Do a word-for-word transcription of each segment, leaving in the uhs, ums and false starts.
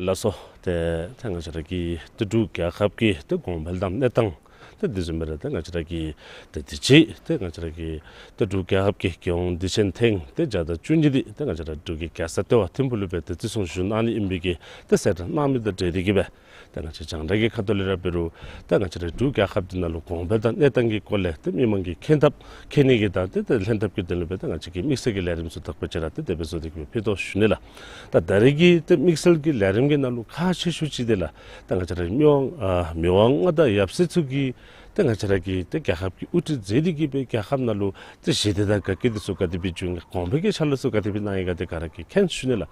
ལགས་སོ། ཏེ་ད་ང་བཅས་ར་གི་ཏེ་འབྲུག་རྒྱལ་ཁབ་ཀྱི་ཏེ་གོང་འཕེལ་དང་གནས་སྟངས་ཏེ་དེ་བཟུམ་སྦེ་ར་ཏེ་ང་བཅས་ར་གི་ཏེ་དུས་ཅི་ཏེ་ང་བཅས་ར་གི་ཏེ་འབྲུག་རྒྱལ་ཁབ་ཀྱི་རྒྱལ་ཡོངས་དུས་ཆེན་ཐེངས་ཏེ་བརྒྱ་དང་བཅུ་གཉིས་འདི་ཏེ་ང་བཅས་ར་འབྲུག་གི་རྒྱལ་ས་ལྟེ་བ་ཐིམ་ཕུག་ལུ་སྦེ་ཏེ་བརྩི་སྲུང་ཞུ་གནང་ནི་ཨིན་པའི་གི་ཏེ་གསལ་བསྒྲགས་གནང་མི་དང་འབྲེལ་ཏེ་གི་སྦེ་ཏེ་ང་བཅས་རྒྱང་བསྒྲགས་ཀྱི་ཁ་ཐུག་ལས་ར་འབད་རུང་ཏེ་ང་བཅས་ར་འབྲུག་རྒྱལ་ཁབ་འདི་ནང་ལུ་གོང་འཕེལ་དང་གནས་སྟངས་ཀྱི་སྐོར་ལས་ཏེ་མི་མང་གིས་མཁྱེན་ཐབས་མཁྱེན་ནི་གི་དང་ཏེ་ཏེ་ལྷན་ཐབས་ཀྱི་དོན་ལུ་སྦེ་ཏེ་ང་བཅས་ཀྱིས་དམིགས་བསལ་གྱི་ལས་རིམ་ཚུ་དག་པ་ཅིག་ར་ཏེ་དེ་སྦེ་བཟོ་སྟེ་གི་སྦེ་ཕུལ་དོ་ཞུ་ནི་ལགས། ད་ད་རེས་ཀྱི་ཏེ་དམིགས་བསལ་གྱི་ལས་རིམ་གྱི་ནང་ལུ་ཁག་ཆེ་ཤོས་ཅིག་འདི་ལགས་ད་ང་བཅས་ར་མི་དབང་ཨ་མི་དབང་མངའ་བདག་ཡབ་སྲས་ཚུ་གིས་ཏེ་ང་བཅས་ར་གི་ཏེ་རྒྱལ་ཁབ་ཀྱི་དབུ་ཁྲིད་མཛད་དེ་གི་སྦེ་རྒྱལ་ཁབ་ནང་ལུ་ཏེ་ཞི་བདེ་དང་དགའ་སྐྱིད་འདི་ཚུ་ག་དེ་སྦེ་བྱུང་ཡི་ག་གོང་འཕེལ་གྱི་ཆ་ལུགས་ཚུ་ག་དེ་སྦེ་གནང་ཡི་ག་འདི་ག་ར་གིས་མཁྱེན་ཞུ་ནི་ལགས།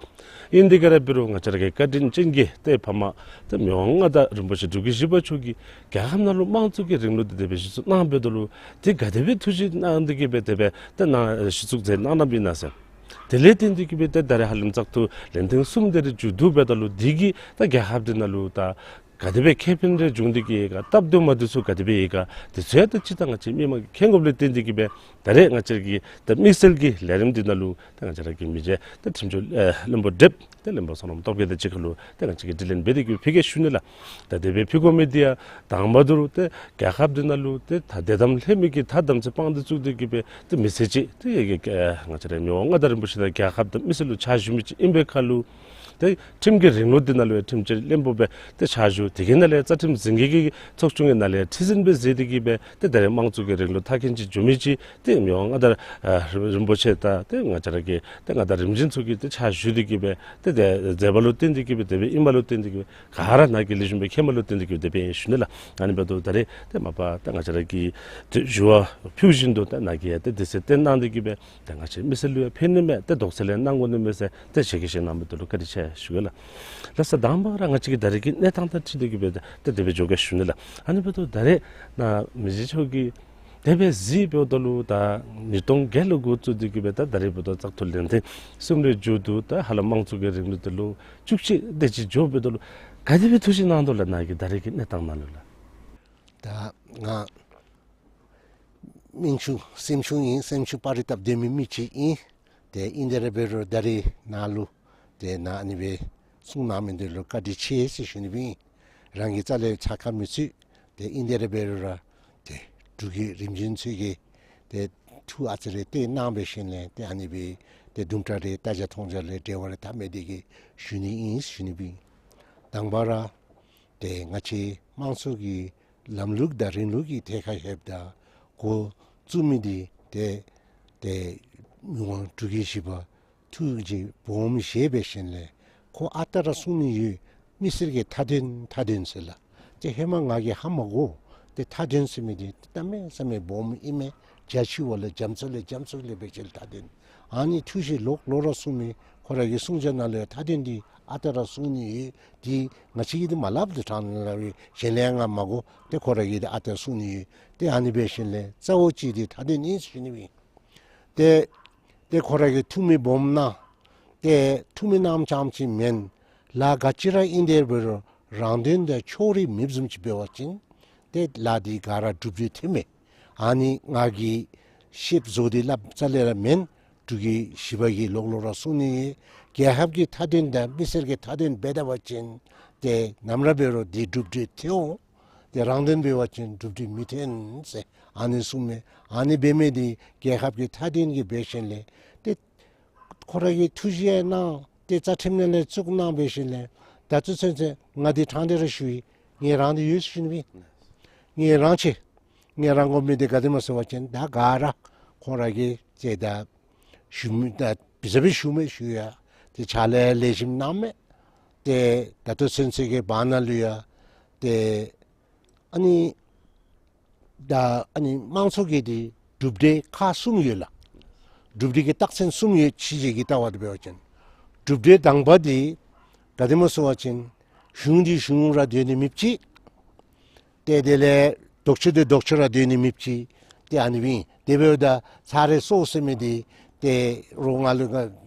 ཨིན་དེ་ག་ར་འབད་རུང་ང་བཅས་ར་གི་བཀའ་དྲིན་ཅན་གྱི་ཏེ་ཕ་མ་ཏེ་མི་དབང་མངའ་བདག་རིན་པོ་ཆེ་འབྲུག་རྒྱལ་བཞི་པ་མཆོག་གིས་རྒྱལ་ཁབ་ནང་ལུ་དམངས་གཙོ་གི་རིང་ལུགས་འདི་དེ་སྦེ་གཞི་བཙུགས་གནང་འབདཝ་ད་ལུ་ཏེ་ག་དེ་སྦེ་ཐུགས་བཞེད་གནང་སྟེ་གི་སྦེ་དེ་སྦེ་ཏེ་གནང་གཞི་བཙུགས་མཛད་གནང་གནངམ་ཨིན་ན་ཟེར། དེ་ལས་བརྟེན་ཏེ་གི་སྦེ་ཏེ་ད་རེས་ཧ་ལམ་བཙག་འཐུ་ལན་ཐེངས་གསུམ་དེ་རེ་མཇུག་བསྡུ་འབདཝ་ད་ལུ་འདི་གིས་ད་རྒྱལ་ཁབ་འདི་ནང་ལུ་ད་ག་དེ་སྦེ་ཁེ་ཕན་རེ་འབྱུང་སྟེ་གི་ཡོད་ག་སྟབས་བདེ་མ་བདེ་ཚུ་ག་དེ་སྦེ་ཡོད་ག་དེ་ཚུ་ཡང་ད་སྤྱིར་བཏང་ང་བཅས་མི་མང་གིས་མཁྱེན་དགོཔ་ལས་བརྟེན་ཏེ་གི་སྦེ་ད་རེས་ང་བཅས་ཀྱི་ད་དམིགས་བསལ་གྱི་ལས་རིམ་འདི་ནང་ལུ་ད་ང་བཅས་ར་གི་མི་རྗེ་ད་ཁྲིམས་སྐྱོང་ཨེ་བློན་པོ་བགྲེསཔ་ཏེ་བློན་པོ་བསོད་ནམས་སྟོབས་རྒྱས་དང་གཅིག་ཁར་ལུ་ཏེ་ང་བཅས་ཀྱིས་དྲི་ལན་འབད་དེ་གི་ཕུལ་གེ་ཞུ་ནི་ལགས། ད་དེ་སྦེ་ཕུལ་དགོ་མི་འདི་ཡང་དང་པ་དུ་རུ་ཏེ་རྒྱལ་ཁབ་འདི་ནང་ལུ་ཏེ་ད་དད་དམ་ལྷད་མེད་ཀྱི་ཐ་དམ་ཚིག་དཔང་དུ་བཙུགས་ཏེ་གི་སྦེ་ཏེ་མི་སེར་ཅིག་ཏེ་ཡ་གི་ཨེ་ང་བཅས་ར་མི་དབང་མངའ་བདག་རིན་པོ་ཆེ་དང་རྒྱལ་ཁབ་དང་མི་སེར་ལུ་ཕྱག་ཞུ་མི་ཅིག་ཨིན་པའི་ཁར་ལུ་ཏེ་ཁྲིམས་ཀྱི་རིང་ལུགས་འདི་ནང་ལུ་ཡང་ཁྲིམས་བཅད་བློན་པོ་སྦེ་ཏེ་ཕྱག་ཞུ། དེ་གི་ནང་ལས་རྩ་ཁྲིམས་འཛིན་སྐྱོང་གི་ཚོགས་ཆུང་གི་ནང་ལས་ཁྲི་འཛིན་སྦེ་མཛད་དེ་གི་སྦེ་ཏེ་ད་རེས་དམངས་གཙོ་གི་རིང་ལུགས་མཐར་འཁྱོལ་ཅིག་འགྱོ་མི་ཅིག་ཏེ་མི་དབང་མངའ་བདག་ཨ་རིན་པོ་ཆེ་དང་ཏེ་ང་བཅས་ར་གི་ཏེ་མངའ་བདག་རིམ་བྱོན་ཚུ་གིས་ཏེ་ཕྱག་ཞུ་སྟེ་གི་སྦེ་ཏེ་དེ་མཛད་པ་ལུ་བརྟེན་ཏེ་གི་སྦེ་དེ་སྦེ་ཨིན་པ་ལུ་བརྟེན་ཏེ་གི་སྦེ་ག་ར་ནཱ་གིས་ལེགས་ཤོམ་སྦེ་མཁྱེནམ་ལུ་བརྟེན་ཏེ་གི་སྦེ་དེ་སྦེ་ཨིན་ཞུ་ནི་ལགས། ཨ་ནི་འབདཝ་ད་ད་རེས་ཏེ་མ་པ་ད་ང་བཅས་ར་གི་ཏེ་ཞུ་བ་ཕུལ་བཞིན་དུ་ད་ནཱ་གིས་ཡང་ཏེ་དུས་ཚོད་བཏོན་གནང་སྟེ་གི་སྦེ་ཏེ་ང་བཅས་མི་སེར་ལུ་ཡང་ཕན་ནི་མས། ཏེ་དོགས་སེལ་ཡང་གནང་དགོ་ནི་མས་ཟེར་ཏེ་ཞལ་གྱིས་བཞེས་གནང་མི་འདི་ལུ་བཀའ་དྲིན་ཆེ་ཞུ་གེ་ལགས། ལགས་སོ། དང་པ་ར་ང་བཅས་ཀྱི་ད་རེས་ཀྱི་གནས་སྟངས་དང་འཁྲིལ་ཏེ་གི་སྦེ་ཏེ་དེ་སྦེ་འགྱོ་གེ་ཞུ་ནི་ལགས། ཨ་ནི་འབདཝ་ད་ད་རེས་ནཱ་མི་རྗེ་མཆོག་གིས་དེ་སྦེ་གཟིགས་འབདཝ་ད་ལུ་ད་ཉིས་སྟོང་བརྒྱད་ལུ་འགོ་བཙུགས་ཏེ་གི་སྦེ་ད་ད་རེས་འབདཝ་ད་བཙག་འཐུ་ལན་ཐེངས་གསུམ་རེ་མཇུག་བསྡུ། ད་ཧ་ལམ་དམངས་གཙོ་གི་རིང་ལུགས་འདི་ལོ་བཅུ་གཅིག་དེ་ཅིག་འགྱོ་འབདཝ་ད་ལུ་ག་དེ་སྦེ་ཐུགས་བཞེད་གནང་དོ་ལགས། ནཱ་གི་ད་རེས་ཀྱི་གནས་སྟངས་ནང་ལུ་ལགས། ད་ང་སྨན་ཆུང་སེམས་ཆུང་ཨིན། སེམས་ཆུང་པ་རི་སྟབས་ལྡན་མི་མི་ཅིག་ཨིན། ཏེ་ཨིན་དེ་ར་འབད་རུང་ད་རེས་ནཱ་ལུ་ཏེ་ནཱ་ཨ་ནི་སྦེ་གསུང་གནང་མི་འདི་ལུ་བཀའ་དྲིན་ཆེ་ཟེར་ཞུ་ནི་སྦེ་ཨིན། རང་གི་རྩ་ལས་ཚ་ཁ་མི་ཚུད། ཏེ་ཨིན་དེ་ར་འབད་རུང་ར་ཏེ་འབྲུག་གི་རིམ་བྱོན་ཚུ་གིས་ཏེ་ཐུགས་ཨ་ཙི་རེ་གཏད་གནང་འབད་ཞིནམ་ལས་ཏེ་ཨ་ནི་སྦེ་ཏེ་དུམ་གྲ་རེ་ལྟ་རྒྱ་མཐོང་རྒྱ་ལས་འབྲེལ་བ་རེ་འཐབ་མི་འདི་གིས་ཞུ་ནི་ཨིན་ཞུ་ནི་སྦེ་ཨིན། དང་པ་ར་ཏེ་ང་བཅས་དམངས་གཙོ་གི་ལམ་ལུགས་དང་རིང་ལུགས་ཀྱི་ཐད་ཁར་ལྷོདཔ་ད་འགོ་བཙུགས་མི་འདི་ཏེ་ཏེ་མི་དབང་འབྲུག་རྒྱལ་བཞི་པ་ཐུགས་རྗེ་སྦོམ་བཞེས་འབད་ཞིནམ་ལས་ཁོ་ཨ་རྟག་ར་གསུང་ནི་ཡོད། མི་སེར་གྱི་མཐའ་དོན་མཐའ་དོན་ཟེར་ལགས། ཏེ་ཧེ་མ་ང་གིས་ཧ་མ་གོ། ཏེ་མཐའ་དོན་ཟེར་མི་འདི་གནམ་མེད་ས་མེད་སྦོམ་ཨིན་མས། རྒྱ་ཆེ་བ་ལས་རྒྱ་མཚོ་ལས་རྒྱ་མཚོ་ལས་འབད་ཞིནམ་མཐའ་དོན། ཨ་ནི་ཐུགས་རྗེ་ལོག་ལོག་ར་གསུང་མི་ཁོ་ར་གི་གསུང་བྱ་ནང་ལས་མཐའ་དོན་འདི་ཨ་རྟག་ར་གསུང་ནི་ཡོད། འདི་ང་བཅས་ཀྱིས་འདི་མ་སླབ་འདི་དྲང་སླབ་ཡི། གཞན་ལས་ང་མ་གོ། ཏེ་ཁོ་ར་གིས་འདི་ཨ་རྟག་གསུང་ནི་ཡོད། ཏེ་ཨ་ནི་འབད་ཞིནམ་ལས་རྩ་བོ་ཅིག་འདི་མཐའ་དོན་ཨིན་ཞུ་ནི་སྦེ་ཨིན། ཏེ་ཏེ་ཁོ་ར་གིས་ཐུགས་སྨོན་སྦོམ་གནང་། ཏེ་ཐུགས་སྨོན་གནངམ་ཙམ་ཅིག་མེན། ལཱ་ག་ཅི་ར་ཨིན་དེ་འབད་རུང་རང་དོན་དང་ཕྱོགས་རིས་མེདཔ་བཟུམ་ཅིག་འབད་བ་ཅིན་ཏེ་ལཱ་འདི་ག་ར་གྲུབ་འབྲས་ཐོནམ་མས། ཨ་ནི་ང་གིས་ཤེསཔ་བཟོ་སྟེ་སླབ་རྩ་ལས་ར་མེན། འབྲུག་རྒྱལ་བཞི་པ་གིས་ལོག་ལོག་ར་གསུང་ནི་ཡོད། རྒྱལ་ཁབ་ཀྱི་མཐའ་དོན་དང་མི་སེར་གྱི་མཐའ་དོན་འབད་ད་པ་ཅིན་ཏེ་ནམ་ར་འབད་རུང་འདི་གྲུབ་འབྲས་ཐོན་འོང་། ཏེ་རང་དོན་འབད་བ་ཅིན་གྲུབ་འབྲས་མི་ཐོན་ཟེར་ཨ་ནི་གསུངམ་མས། ཨ་ནི་འབད་མི་འདི་རྒྱལ་ཁབ་ཀྱི་མཐའ་དོན་གྱི་འབད་ཞིནམ་ལས་ཏེ་ཁོ་ར་གིས་ཐུགས་བཞེད་གནང་། ཏེ་རྩ་ཁྲིམས་ནང་ལས་བཙུགས་གནང་འབད་ཞིནམ་ལས་ད་ལྟོ་ཚུན་ཚོད་ང་འདི་དྲང་སྟེ་ར་ཞུ་ཡི། ངེ་རང་འདི་ཡོད་ཟེར་ཞུ་ནི་སྦེ་ཨིན། ངེ་རང་ཆེ། ངེ་རང་དགོ་མི་འདི་ག་དེམ་ཟེར་བ་ཅིན་ད་ག་ར་ཁོང་ར་གིས་ཏེ་ད་ཞུ་མི་ད་བི་ཟ་བི་ཞུ་མི་ཞུ་ཡི། ཏེ་ཕྱག་ལཱ་ལེགས་ཤོམ་གནང་མས། ཏེ་ད་ལྟོ་ཚུན་ཚོད་ཀྱི་བར་ན་ལུ་ཡང་ཏེ་ཨ་ནི་ད་ཨ་ནི་དམངས་གཙོ་གི་འདི་གྲུབ་འབྲས་ཁག་གསུམ་ཡོད་ལགས། གྲུབ་འབྲས་ཀྱི་རྟགས་མཚན་གསུམ་ཡོད། ཕྱི་རྒྱལ་གྱི་ལྟ་བ་དེ་འབད་བ་ཅིན་གྲུབ་འབྲས་དང་པ་འདི་ག་དེམ་ཟེར་བ་ཅིན་གཞུང་འདི་གཞུང་ར་སྡོད་ནི་མེདཔ་ཅིག། ཏེ་དེ་ལས་ལྡོག་ཕྱོགས་འདི་ལྡོག་ཕྱོགས་ར་སྡོད་ནི་མེདཔ་ཅིག། ཏེ་ཨ་ནི་སྦེ་ཨིན། དེ་འབདཝ་ད་ཚར་རེ་སོ་ཟེར་མི་འདི་ཏེ་རོགས་ང་ལུ་ང་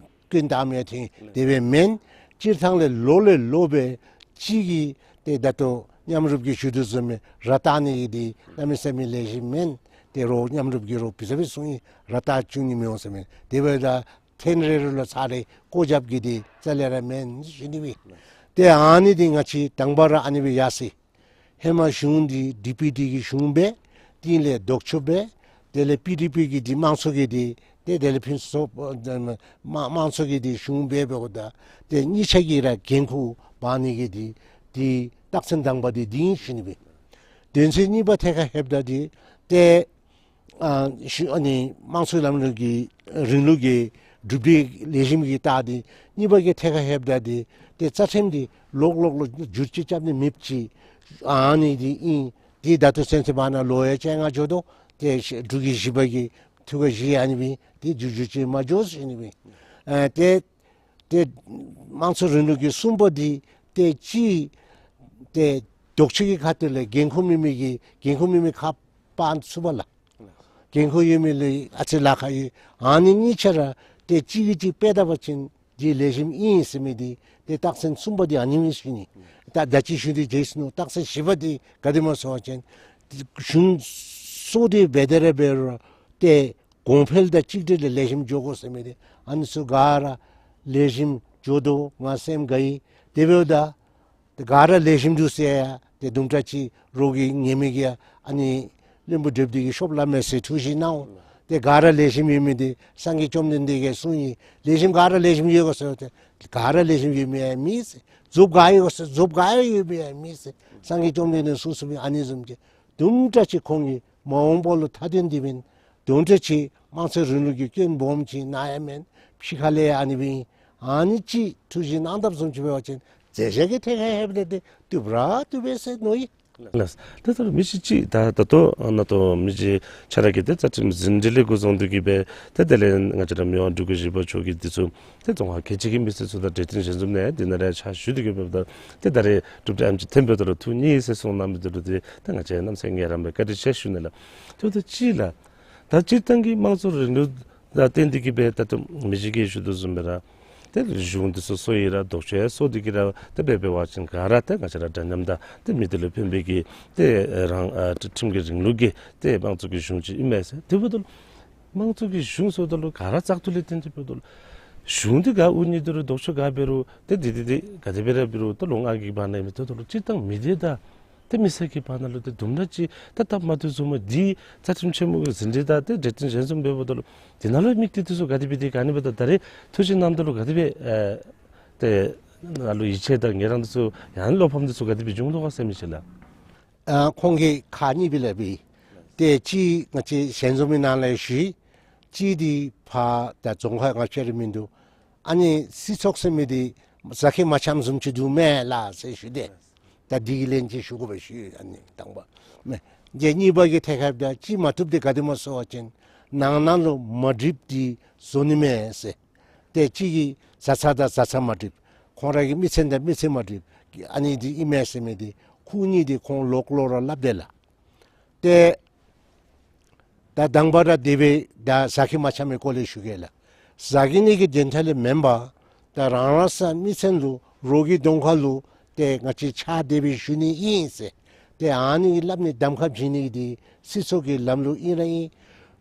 སྐྱོན་བཏགས་མི་ཡང་ཐོན་དེ་སྦེ་མེན། སྤྱིར་བཏང་ལས་ལོ་ལས་ལོ་སྦེ་གཅིག་གིས་ཏེ་ད་ལྟོ་མཉམ་རུབ་ཀྱིས་ཞུ་དོ་བཟུམ་སྦེ་ར་བཏགས་ནི་གི་འདི་གནམ་མེད་ས་མེད་ལེགས་ཤོམ་མེན། ཏེ་རོགས་མཉམ་རུབ་ཀྱིས་རོགས་བི་ཟ་བི་གསུང་ཡི། ར་བཏགས་བཅུག་ནི་མི་འོང་ཟེར་མི་དེ་འབདཝ་ད་ཐེངས་རེ་རེ་ལུ་ཚར་རེ་བཀོ་རྒྱབ་ཀྱི་འདི་རྩ་ལས་ར་མེན་ཞུ་ནི་སྦེ། ཏེ་ཨ་ནི་འདི་ང་བཅས་དང་པ་ར་ཨ་ནི་སྦེ་ཡར་སོ་ཡི། ཧེ་མ་གཞུང་འདི་ཌི་པི་ཊི་གི་གཞུང་སྦེ་དེ་ལས་ལྡོག་ཕྱོགས་སྦེ་དེ་ལས་པི་ཌི་པི་གི་འདི་དམངས་གཙོ་གི་འདི་ཏེ་དེ་ལས་ཕུན་སུམ་ཚོགས་དམངས་དམངས་གཙོ་གི་འདི་གཞུང་སྦེ་འབདཝ་ད་ཏེ་གཉིས་ཆ་གི་ར་འགན་ཁུར་འབག་ནི་གི་འདི་འདི་རྟགས་མཚན་དང་པ་འདི་འདི་ཨིན་ཞུ་ནི་སྦེ། དོན་ཚན་གཉིས་པ་ཐད་ཁར་ལྷོདཔ་ད་འདི་ཏེ་ཨ་ཞུ་ཨ་ནི་དམངས་གཙོའི་ལམ་ལུགས་ཀྱི་རིང་ལུགས་ཀྱི་གྲུབ་འབྲས་ལེགས་ཤོམ་གྱི་རྟགས་འདི་གཉིས་པ་གི་ཐད་ཁར་ལྷོདཔ་ད་འདི་ཏེ་རྩ་ཁྲིམས་འདི་ལོག་ལོག་ལོག་བསྒྱུར་བཅོས་རྐྱབ་ནི་མེདཔ་ཅིག་ཨ་ནི་འདི་ཨིན། ཏེ་ད་ལྟོ་ཚུན་ཚོད་བར་ན་ལོ་ཡང་བཅོ་ལྔ་འགྱོ་དོ། ཏེ་འབྲུག་གི་བཞི་པ་གི་ཐུགས་ཁར་བཞེས་ཨ་ནི་སྦེ་ཏེ་བསྒྱུར་བཅོས་མ་འགྱོ་ཟེར་ནི་སྦེ། ཨ་ཏེ་ཏེ་དམངས་གཙོ་རིང་ལུགས་ཀྱི་གསུམ་པ་འདི་ཏེ་གཅིག་ཏེ་ལྡོག་ཕྱོགས་ཀྱི་ཁ་ཐུག་ལས་འགན་ཁུར་མེད་མི་གི་འགན་ཁུར་མེད་མི་ཁ་སྤར་ཚུགས་པ་ལགས། འགན་ཁུར་ཡོད་མི་ལུ་ཨ་ཙི་ལཱ་ཁག་ཡོད། ཨ་ནི་གཉིས་ཆ་ར་ཏེ་གཅིག་གིས་གཅིག་དཔེ་བལྟ་བ་ཅིན་འདི་ལེགས་ཤོམ་ཨིན་ཟེར་མི་འདི་ཏེ་རྟགས་མཚན་གསུམ་པ་འདི་ཨ་ནི་ཨིན་ཟེར་ཞུ་ནི། ད་ད་ཅི་ཞུ་སྟེ་བརྗེད་སོ་ནུག། རྟགས་མཚན་བཞི་པ་འདི་ག་དེ་སྨོ་ཟེར་བ་ཅིན་གཞུང་སོར་འདི་འབད་དེ་ར་འབད་རུང་ཏེ་གོང་འཕེལ་དང་གཅིག་སྒྲིལ་ལས་ལེགས་ཤོམ་འགྱོ་དགོ་ཟེར་མི་འདི་ཨ་ནི་ཚུ་ག་ར་ལེགས་ཤོམ་འགྱོ་དོ་ང་སེམས་དགའ་ཡི། དེ་འབདཝ་ད་ཏེ་ག་ར་ལེགས་ཤོམ་འདུག་ཟེར་ཡང་ཏེ་དུམ་གྲ་ཅིག་རོགས་ཀྱིས་ཉན་མི་གིས་ཡང་ཨ་ནི་བློན་པོ་བགྲེསཔ་འདི་གིས་ཤོབ་སླབ་མས་ཟེར་ཐུགས་བཞེད་གནང་འོང་། ཏེ་ག་ར་ལེགས་ཤོམ་ཡོད་མི་འདི་སངས་རྒྱས་བཅོམ་ལྡན་འདས་ཀྱིས་གསུངས་ཡི། ལེགས་ཤོམ་ག་ར་ལེགས་ཤོམ་ཡོད་ག་ཟེར་ཏེ་ག་ར་ལེགས་ཤོམ་ཡོད་མི་ཡང་མེད་ཟེར། རྫོགསཔ་ག་ཡོད་ག་ཟེར་རྫོགསཔ་ག་ཡང་ཡོད་མི་ཡང་མེད་ཟེར་སངས་རྒྱས་བཅོམ་ལྡན་འདས་ཀྱིས་གསུངས་གསུངས་མི་ཨ་ནི་བཟུམ་ཅིག་དུམ་གྲ་ཅིག་ཁོང་གིས་མ་འོངས་པ་ལུ་མཐའ་དོན་འདི་འབདན་དུམ་གྲ་ཅིག་དམངས་གཙོའི་རིང་ལུགས་ཀྱི་སྐྱོན་སྦོམ་ཅིག་ནཱ་ཡང་མེན། ཕྱི་ཁ་ལས་ཨ་ནི་སྦེ་ཨིན། ཨ་ནི་ཅིག་ཐུགས་བཞེད་གནང་དཔ་བཟུམ་ཅིག་འབད་བ་ཅིན་མཛད་བྱ་གི་ཐད་ཁར་ལྷོདཔ་ད་ཏེ་བཏུབ་ར་བཏུབ་པས་ཟེར་མནོ་ཡི། ལགས། ད་ལྟོ་མི་ཅིག་ཅིག་ད་ད་ལྟོ་ཨ་ནཱ་ལྟོ་མི་ཅིག་ཆ་ར་གིས་ཏེ་རྩ་ཁྲིམས་ཟིན་བྲིས་ལས་འགོ་བཟུང་སྟེ་གིས་སྦེ་ཏེ་དེ་ལས་ང་བཅས་ར་མི་དབང་འབྲུག་གི་བཞི་པ་མཆོག་གིས་འདི་ཚུ་ཏེ་རྫོང་ཁག་ཁལ་གཅིག་གི་མི་སེར་ཚུ་དང་གྲོས་བསྟུན་ཞལ་འཛོམས་ནང་འདི་ནང་ལས་ཕྱག་ཞུ་སྟེ་གིས་སྦེ་ད་ཏེ་ད་རེས་གྲུབ་འབྲས་ཨ་ནེམ་ཅིག་ཐོན་པའི་ཐོག་ལུ་ཐུགས་མཉེས་ཟེར་གསུངས་གནང་མི་འདི་ལུ་ཏེ་ད་ང་བཅས་གནམ་མེད་ས་མེད་ངལ་རངས་སྦེ་བཀའ་དྲིན་ཆེ་ཞུ་ནི་ལགས། ཏེ་ད་ཅི་ལགས། ད་སྤྱིར་བཏང་གི་དམངས་གཙོ་རིང་ལུགས་ལ་བརྟེན་ཏེ་གིས་སྦེ་ད་ལྟོ་མི་ཅིག་གིས་ཞུ་དོ་བཟུམ་སྦེ་ར་ཏེ་གཞུང་འདི་ཚུ་སོར་ཡི་ར་ལྡོག་ཕྱོགས་སོར་ཏེ་གིས་ར་ཏེ་འབད་འབད་བ་ཅིན་ག་ར་ཏེ་ང་བཅས་ར་འདྲ་མཉམ་དང་ཏེ་མི་སྡེ་ལུ་ཕན་པའི་གི་ཏེ་རང་ཨ་ཁྲིམས་ཀྱི་རིང་ལུགས་ཀྱི་ཏེ་དམངས་གཙོ་གི་གཞུང་ཅིག་ཨིན་མས་ཟེར། དེ་འབདཝ་ད་ལུ་དམངས་གཙོ་གི་གཞུང་ཟེརཝ་ད་ལུ་ག་ར་བཙག་འཐུ་ལས་བརྟེན་ཏེ་འབདཝ་ད་ལུ་གཞུང་འདི་ག་དབུ་བརྙེས་ཏེ་རུང་ལྡོག་ཕྱོགས་ག་འབད་རུང་ཏེ་འདི་འདི་འདི་ག་དེ་སྦེ་ར་འབད་རུང་ད་ལོ་ལྔ་གི་བར་ན་ཨིན་མི་འབདཝ་ད་ལུ་སྤྱིར་བཏང་མི་སྡེ་དང་ཏེ་མི་སེར་གྱི་བར་ན་ལུ་ཏེ་དུམ་གྲ་ཅིག་ད་སྟབས་མ་བདེཝ་བཟུམ་སྦེ་འདི་རྩ་ཁྲིམས་ཆེན་མོ་གི་ཟིན་བྲིས་དང་ཏེ་གྲོས་བསྟུན་ཞལ་འཛོམས་འབདཝ་ད་ལུ་འདི་ནང་ལུ་དམིགས་གཏད་འདི་ཚུ་ག་དེ་སྦེ་འདི་ག་ནི་སྦེ་ད་ད་རེས་ཐུགས་བཞེད་གནངམ་ད་ལུ་ག་དེ་སྦེ་ཨེ་ཏེ་ནཱ་ལུ་ཡིད་ཆེས་དང་ངལ་རངས་འདི་ཚུ་ཡང་བློ་ཕམ་འདི་ཚུ་ག་དེ་སྦེ་བྱུང་དོ་ག་ཟེར་མི་ཅིག་ལགས། ཨ་ཁོང་གིས་ཁག་གཉིས་སྦེ་སླབ་ཨིན། ཏེ་གཅིག་ང་བཅས་ཞལ་འཛོམས་མི་ནང་ལས་ཞུ་ཡི། གཅིག་འདི་ཕར་ད་རྫོང་ཁག་ང་བཅས་ར་མིན་འདུག། ཨ་ནི་སྲིད་ཚོགས་ཟེར་མི་འདི་ཟ་ཁེ་མ་འཆམ་བཟུམ་ཅིག་འདུག་མས་ལགས་ཟེར་ཞུ་སྟེ། ད་འདི་གི་ལན་ཅིག་ཞུ་དགོ་པས་ཞུ་ཡི། ཨ་ནི་དང་པ་མས། ཏེ་གཉིས་པ་གི་ཐད་ཁར་ད་ཅིག་མ་བཏུབ་འདི་ག་དེ་སྨོ་ཟེར་བ་ཅིན་ནང་ན་ལུ་མ་འགྲིགཔ་འདི་བཟོ་ནི་མས་ཟེར། ཏེ་གཅིག་གིས་བཟའ་ཚང་དང་བཟའ་ཚང་མ་འགྲིགཔ། ཁོང་ར་གི་མི་ཚན་དང་མི་ཚན་མ་འགྲིགཔ། ཨ་ནི་འདི་ཨིན་མས་ཟེར་མི་འདི་ཁོང་གཉིས་འདི་ཁོང་ལོག་ལོག་ར་སླབ་དེས་ལགས། ཏེ་ད་དང་པ་ར་དེ་སྦེ་ད་ཟ་ཁེ་མ་འཆམ་མི་སྐོར་ལས་ཞུ་གེ་ལགས། ཟ་གི་ནི་གི་དོན་དག་ལས་མེན་པར་ད་རང་རང་སོའི་མི་ཚན་ལུ་རོགས་ཀྱི་གདོང་ཁ་ལུ་ཏེ་ང་བཅས་ཕྱག་དེ་སྦེ་ཞུ་ནི་ཨིན་ཟེར། ཏེ་ཨ་ནི་གི་སླབ་ནི་གདམ་ཁ་བྱིན་ནི་འདི་སྲིད་ཚོགས་ཀྱི་ལམ་ལུགས་ཨིན་ར་ཨིན།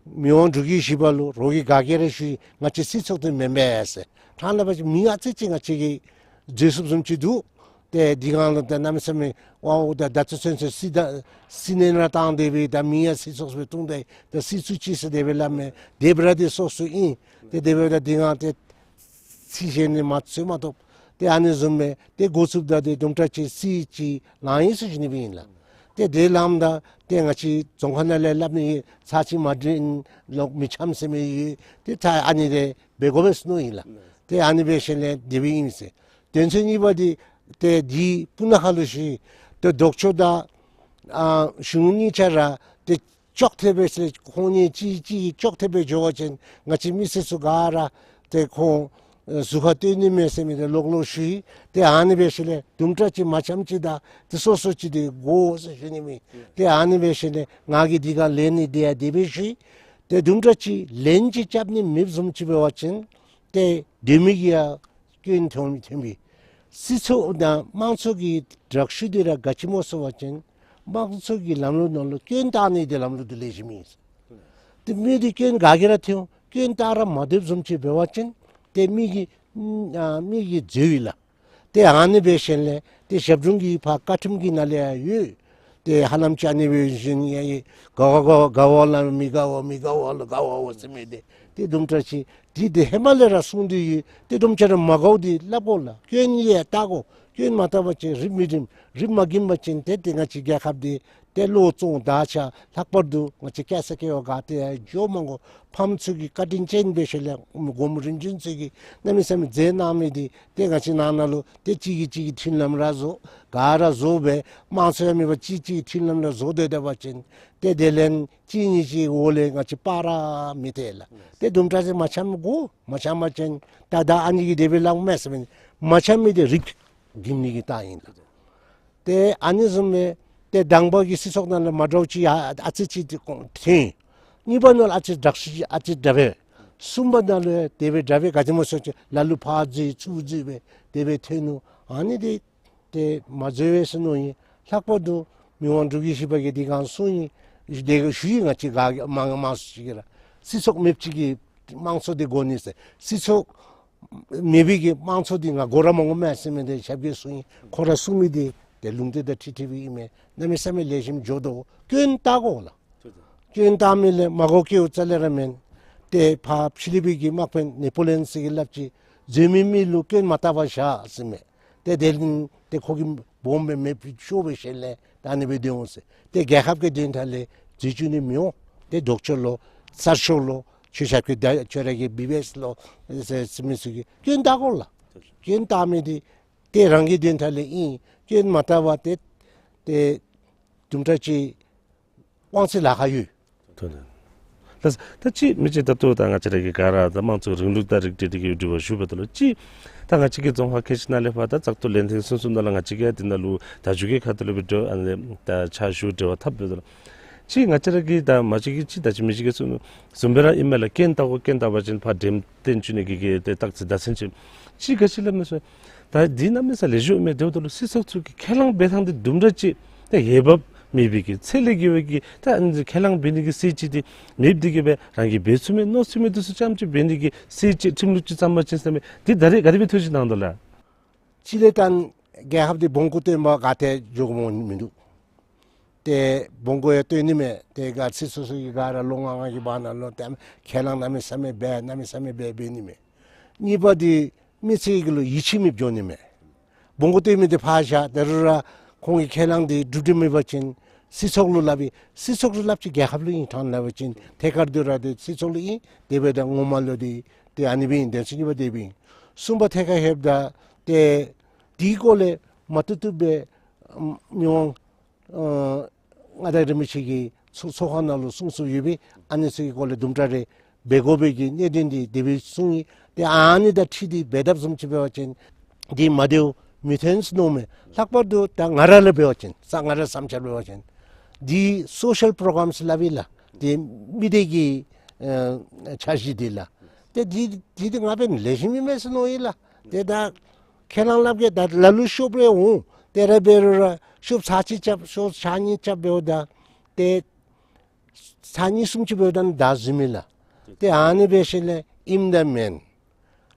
མི་དབང་འབྲུག་གི་བཞི་པ་ལུ་རོགས་ཀྱིས་ག་གིས་ར་ཞུ་ཡི། ང་བཅས་སྲིད་ཚོགས་འདི་མེན་པས་ཟེར། ཕྲང་སླབ་པ་ཅིན་མི་ཨ་ཙི་ཅིག་ང་བཅས་ཀྱིས་འཛོལ་སོངམ་བཟུམ་ཅིག་འདུག། ཏེ་འདི་སྒང་ལུ་ཏེ་གནམ་མེད་ས་མེད་ཝའོ་ད་ད་ཚུན་ཚོད་སྲིད་ད་སྲིད་ནང་ར་བཏང་སྟེ་སྦེ་ད་མི་ཡང་སྲིད་ཚོགས་སྦེ་བཏང་སྟེ་ད་སྲིད་ཚོགས་ཅིག་ཟེར་དེ་སྦེ་སླབ་མས། དེ་སྦེ་ར་འདི་སོ་སོ་ཨིན། ཏེ་དེ་སྦེ་ད་འདི་སྒང་ཏེ་ཚིག་གཞན་ནི་མ་ཚོད་མ་ཐོབ། ཏེ་ཨ་ནི་བཟུམ་སྦེ་ཏེ་འགོ་བཙུགསཔ་ད་ཏེ་དུམ་གྲ་ཅིག་སྲིད་ཅིག་ལང་ཡི་ཟེར་ཞུ་ནི་སྦེ་ཨིན་ལགས། ཏེ་དེ་ལངམ་ད་ཏེ་ང་བཅས་རྫོང་ཁ་ནང་ལས་སླབ་ནི་ཚར་གཅིག་མ་འགྲིག་ལོག་མི་འཆམ་ཟེར་མི་ཡོད། ཏེ་ད་ཨ་ནི་རེ་འབད་དགོ་པས་ཟེར་མནོ་ཡི་ལགས། ཏེ་ཨ་ནི་འབད་ཞིནམ་ལས་དེ་སྦེ་ཨིན་ཟེར། དོན་ཚན་གཉིས་པ་འདི་ཏེ་འདི་སྤུ་ན་ཁ་ལུ་ཞུ་ཡི། ཏེ་ལྡོག་ཕྱོགས་དང་ཨ་གཞུང་གཉིས་ཆ་ར་ཏེ་ཅོག་འཐདཔ་སྦེ་ཟེར་ཁོང་གཉིས་གཅིག་གཅིག་གིས་ཅོག་འཐདཔ་སྦེ་འགྱོ་བ་ཅིན་ང་བཅས་མི་སེར་ཚུ་ག་ར་ཏེ་ཁོང་ཨེ་ཟུར་ཁ་སྟོན་ནི་མས་ཟེར་མི་འདི་ལོག་ལོག་ཞུ་ཡི། ཏེ་ཨ་ནི་འབད་ཞིནམ་ལས་དུམ་གྲ་ཅིག་མ་འཆམ་ཅིག་དང་ཏེ་སོ་སོ་ཅིག་འདི་དགོ་ཟེར་ཞུ་ནི་མས། ཏེ་ཨ་ནི་འབད་ཞིནམ་ལས་ང་གིས་འདི་སྒང་ལན་ནི་འདི་ཡང་དེ་སྦེ་ཞུ་ཡི། ཏེ་དུམ་གྲ་ཅིག་ལན་ཅིག་རྐྱབ་ནི་མེདཔ་བཟུམ་ཅིག་འབད་བ་ཅིན་ཏེ་སྡོད་མི་གིས་ཡང་སྐྱོན་ཐོན་ཐོན་པས། སྲིད་ཚོགས་དང་དམངས་གཙོ་གི་དྲག་ཤོས་འདི་ར་ག་ཅི་སྨོ་ཟེར་བ་ཅིན་དམངས་གཙོ་གི་ལམ་ལུགས་ནང་ལུ་སྐྱོན་བཏགས་ནི་འདི་ལམ་ལུགས་འདི་ལེགས་ཤོམ་ཨིན། ཏེ་མི་འདི་སྐྱོན་ག་གིས་ར་ཐོན་སྐྱོན་བཏགས་ར་མ་སྡོདཔ་བཟུམ་ཅིག་འབད་བ་ཅིན་ཏེ་མི་གིས་ཨ་མི་གིས་འཛོལ་ཡི་ལགས། ཏེ་ཨ་ནི་འབད་ཞིནམ་ལས་ཏེ་ཞབས་དྲུང་གི་ཕར་བཀའ་ཁྲིམས་ཀྱི་ནང་ལས་ཡང་ཡོད། ཏེ་ཧ་ལམ་ཅིག་ཨ་ནི་འབད་བཞིན་ཡང་དགའ་བ་དགའ་བ་དགའ་བ་ལ་མི་དགའ་བ་མི་དགའ་བ་ལ་དགའ་བའོ་ཟེར་མི་འདི་ཏེ་དུམ་གྲ་ཅིག་འདི་ཏེ་ཧེ་མ་ལས་ར་གསུངས་ཏེ་ཡོད། ཏེ་དུམ་གྲ་ར་མ་དགའཝ་འདི་སླབ་དགོ་ལགས། སྐྱོན་ཡང་བལྟ་དགོ། སྐྱོན་མ་བལྟ་བ་ཅིན་རིགཔ་མི་འགྲིམ། རིགཔ་མ་འགྲིམ་པ་ཅིན་ཏེ་ཏེ་ང་བཅས་རྒྱལ་ཁབ་འདི་ཏེ་ལོག་སོང་། ད་ཆ་ལྷག་པར་དུ་ང་བཅས་སྐྱ་སེར་སྐྱེ་བོ་ག་ཏེ་ཡང་འགྱོ་མ་དགོ། ཕམ་ཚུ་གིས་བཀའ་དྲིན་ཅན་འབད་ཞིནམ་ལས་སྒོམ་རིམ་བྱོན་ཚུ་གིས་གནམ་མེད་ས་མེད་མཛད་གནང་མི་འདི་ཏེ་ང་བཅས་ནང་ན་ལུ་ཏེ་གཅིག་གིས་གཅིག་གི་མཐུན་ལམ་ར་བཟོ། ག་ར་བཟོ་སྦེ་དམངས་གཙོ་ཡང་མེད་པར་གཅིག་གིས་གཅིག་གི་མཐུན་ལམ་ར་བཟོ་སྡོད་སྡོད་པ་ཅིན་ཏེ་དེ་ལས་གཅིག་གཉིས་ཅིག་འོག་ལས་ང་བཅས་སྤར་ར་མི་ཐལ་ལགས། ཏེ་དུམ་གྲ་ཅིག་མ་འཆམ་དགོ། མ་འཆམ་པ་ཅིན་ད་ད་ཨ་ནི་གིས་དེ་སྦེ་སླབ་མས་ཟེར་མི་མ་འཆམ་མི་འདི་རིགཔ་འགྲིམ་ནི་གི་རྟགས་ཨིན་ལགས། ཏེ་ཨ་ནི་བཟུམ་སྦེ་ཏེ་དང་པ་གི་སྲིད་ཚོགས་ནང་ལུ་མ་འདྲཝ་ཅིག་ཡང་ཨ་ཙི་ཅིག་ཏེ་ཁོང་ཐོན། གཉིས་པ་ནང་ལུ་ཨ་ཙི་དྲག་ཤོས་ཅིག་ཨ་ཙི་དྲག་པས། གསུམ་པ་ནང་ལུ་ཡང་དེ་སྦེ་དྲག་པས། ག་ཅི་སྨོ་ཟེར་བ་ཅིན་ལ་ལུ་ཕར་འཛུལ་ཚུར་འཛུལ་སྦེ་དེ་སྦེ་ཐོན་ནུག། ཨ་ནི་འདི་ཏེ་མ་འཛོལ་བས་ཟེར་མནོ་ཡི། ལྷག་པར་དུ་མི་དབང་འབྲུག་རྒྱལ་བཞི་པ་གིས་འདི་གང་གསུངས་ཡི། དེ་ག་ཞུ་ཡི། ང་བཅས་ག་མང་མང་སུ་ཅིག་གིས་ར་སྲིད་ཚོགས་མེདཔ་ཅིག་གིས་དམངས་གཙོ་འདི་དགོ་ནི་ཟེར། སྲིད་ཚོགས་མེད་པའི་གི་དམངས་གཙོ་འདི་ང་དགོ་ར་མ་དགོ་མས་ཟེར་མི་འདི་ཞབས་ཀྱིས་གསུངས་ཡི། ཁོ་ར་གསུངས་མི་འདི་ཏེ་ལུང་བསྟན་དང་འཁྲིལ་འཁྲིལ་བའི་ཨིན་མས། གནམ་མེད་ས་མེད་ལེགས་ཤོམ་འགྱོ་དོ། སྐྱོན་བལྟ་དགོ་ལགས། སྐྱོན་བལྟ་མི་ལས་མ་དགའཝ་སྐྱེཝ་རྩ་ལས་ར་མེན། ཏེ་ཕར་ཕྱི་གླིང་པའི་གི་དམག་དཔོན་ནེ་པོ་ལི་ཡཱན་ཟེར་གྱི་སླབ་ཅི། འཛོལ་མི་མི་ལུ་སྐྱོན་མ་བལྟ་བར་བཞག་ཟེར་མས། ཏེ་དེ་ལས་ཏེ་ཁོ་གིས་སྦོམ་སྦེ་མེདཔ་ཤོར་བའི་ཤུལ་ལས་ད་ཨ་ནི་སྦེ་སྡོད་འོང་ཟེར། ཏེ་རྒྱལ་ཁབ་ཀྱི་དོན་དག་ལས་འཛོལ་བཅུག་ནི་མི་འོང་། ཏེ་ལྡོག་ཕྱོགས་ལོ་གསར་ཤོག་ལོ་ཆོས་ཞབས་ཀྱི་ད་ཁྱོད་ར་གི་བི་བི་ཨེསི་ལོ་ཟེར་ཟེར་མི་ཚུ་གིས་སྐྱོན་བལྟ་དགོ་ལགས། སྐྱོན་བལྟ་མི་འདི་ཏེ་རང་གི་དོན་དག་ལས་ཨིན། སྐྱོན་མ་བལྟ་བར་ཏེ་ཏེ་དུམ་གྲ་ཅིག་དབང་ཚད་ལཱ་ཁག་ཡོད། ཐོན་ཐོན། ལགས། ད་ཅི་མི་ཅིག་ད་ལྟོ་ད་ང་བཅས་ར་གི་ག་ར་ད་དམངས་གཙོའི་རིང་ལུགས་དང་རིག་གནས་འདི་གི་དྲི་བ་ཞུ་བ་ད་ལུ་ཅི་ད་ང་བཅས་ཀྱི་རྫོང་ཁག་ཁལ་གཅིག་ནང་ལས་ཕར་ད་བཙག་འཐུ་ལས་ཐེངས་གསུམ་གསུམ་ནང་ལུ་ང་བཅས་ཀྱིས་འདི་ནང་ལུ་ད་མཇུག་གི་ཁ་ཐུག་ལུ་སྦེ་འབྲེལ་ཨ་ནི་ད་ཕྱག་ཞུ་འབྲེལ་བ་འཐབ་འབདཝ་ད་ལུ་ཅི་ང་བཅས་ར་གི་ད་མ་གཞི་གི་ཅི་ད་ཅི་མི་ཅིག་གིས་གསུངས་བཟུམ་སྦེ་ར་ཨིན་མས་ལགས། སྐྱོན་བལྟ་དགོ། སྐྱོན་བལྟ་བ་ཅིན་ཕར་འགྲེམས་སྟོན་བཅུག་ནི་གི་གི་ཏེ་རྟགས་ཅིག་ད་ཚུན་ཅིག་ཅི་ག་ཅི་སླབ་མས་ཟེར། ད་འདི་གནམ་མེད་ས་མེད་ལེགས་ཤོམ་མས། དེ་འབདཝ་ད་ལུ་སྲིད་ཚོགས་ཚུ་གིས་ཁས་བླངས་འབད་ཐངས་འདི་དུམ་གྲ་ཅིག་ཏེ་འོས་འབབ་མེད་པའི་གི་ཚད་ལས་བརྒལ་བའི་གི་ད་ཨ་ནི་ཁས་བླངས་འབད་ནི་གི་སྲིད་ཇུས་འདི་མེདཔ་འདི་གིས་སྦེ་རང་གིས་འབད་ཚུགས་མི་མནོ་ཚུགས་མི་འདི་ཚུ་རྐྱངམ་ཅིག་འབད་ནི་གི་སྲིད་ཇུས་ཁྲིམས་ལུགས་ཅིག་བརྩམ་པ་ཅིན་ཟེར་མི་འདི་ད་རེས་ག་དེ་སྦེ་ཐུགས་བཞེད་གནང་དོ་ལགས། གཅིག་ལས་ད་རྒྱལ་ཁབ་འདི་བོང་ཀུ་སྟོན་པ་ག་ཏེ་འགྱོ་དགོཔ་མིན་འདུག། ཏེ་བོང་ཀུ་ཡང་སྟོན་ནི་མས། ཏེ་ག་སྲིད་ཚོགས་ཚུ་གིས་ག་ར་ལོ་ལྔ་ལྔ་གི་བར་ན་ལུ་ཏེ་ཁས་བླངས་གནམ་མེད་ས་མེད་འབད་གནམ་མེད་ས་མེད་འབད་འབད་ནི་མས། གཉིས་པ་འདི་མི་སེར་གྱི་ལུ་ཡིད་ཆེས་མེདཔ་འགྱོ་ནི་མས། བོང་ཀུ་སྟོན་མི་འདི་ཕར་བཞག། ད་རུང་ར་ཁོང་གི་ཁས་བླངས་འདི་འགྲུབ་འགྲུབ་མེད་པ་ཅིན་སྲིད་ཚོགས་ལུ་སླབ་ཨིན། སྲིད་ཚོགས་ལུ་སླབ་ཅི། རྒྱལ་ཁབ་ལུ་ཨིན། ཐང་ལབ་པ་ཅིན་ཐད་ཀར་དུ་ར་ཏེ་སྲིད་ཚོགས་ལུ་ཨིན། དེ་འབདཝ་ད་ངོ་མ་ལུ་འདི་ཏེ་ཨ་ནི་སྦེ་ཨིན། དོན་ཚན་གཉིས་པ་དེ་སྦེ་ཨིན། གསུམ་པ་ཐད་ཁར་ལྷོདཔ་ད་ཏེ་འདི་སྐོར་ལས་མ་བཏུབ་བཏུབ་སྦེ་མི་དབང་ཨ་མངའ་བདག་རིན་པོ་ཆེ་གིས་ཚོགས་ཚོགས་ཁང་ནང་ལུ་གསུང་གསུངམ་ཡོད་པས། ཨ་ནི་ཚུ་གི་སྐོར་ལས་དུམ་གྲ་རེ་འབད་དགོ་པའི་གི་གནད་དོན་འདི་དེ་སྦེ་གསུངས་ཡི། ཏེ་ཨ་ནི་དང་འཁྲིལ་ཏེ་འབད་དཔ་བཟུམ་ཅིག་འབད་བ་ཅིན་འདི་མ་བདེཝ་མི་ཐོན་ཟེར་མནོཝ་མས། ལྷག་པར་དུ་ད་ང་ར་ལུ་འབད་བ་ཅིན་ས་ང་ར་བསམ་འཆར་འབད་བ་ཅིན་འདི་སོ་ཤལ་པྲོ་གརམ་ཟེར་སླབ་ཨིན་ལགས། ཏེ་མི་སྡེ་གི་ཨ་འཆར་གཞི་འདི་ལགས། ཏེ་འདི་འདི་ཏེ་ང་འབདན་ལེགས་ཤོམ་ཨིན་མས་ཟེར་མནོ་ཡི་ལགས། ཏེ་ད་ཁས་བླངས་སླབ་གེ། ད་ལ་ལུ་ཤོབ་རེ་འོང་། ཏེ་རེ་འབད་རུང་ར་ཤོབ་ཚར་གཅིག་རྐྱབ་ཤོབ་ཚར་གཉིས་རྐྱབ་འབདཝ་ད་ཏེ་ཚར་གཉིས་གསུམ་ཅིག་འབདཝ་ད་ནི་ད་ཟུན་མས་ལགས། ཏེ་ཨ་ནི་འབད་ཞིནམ་ལས་ཨིནམ་དང་མེན།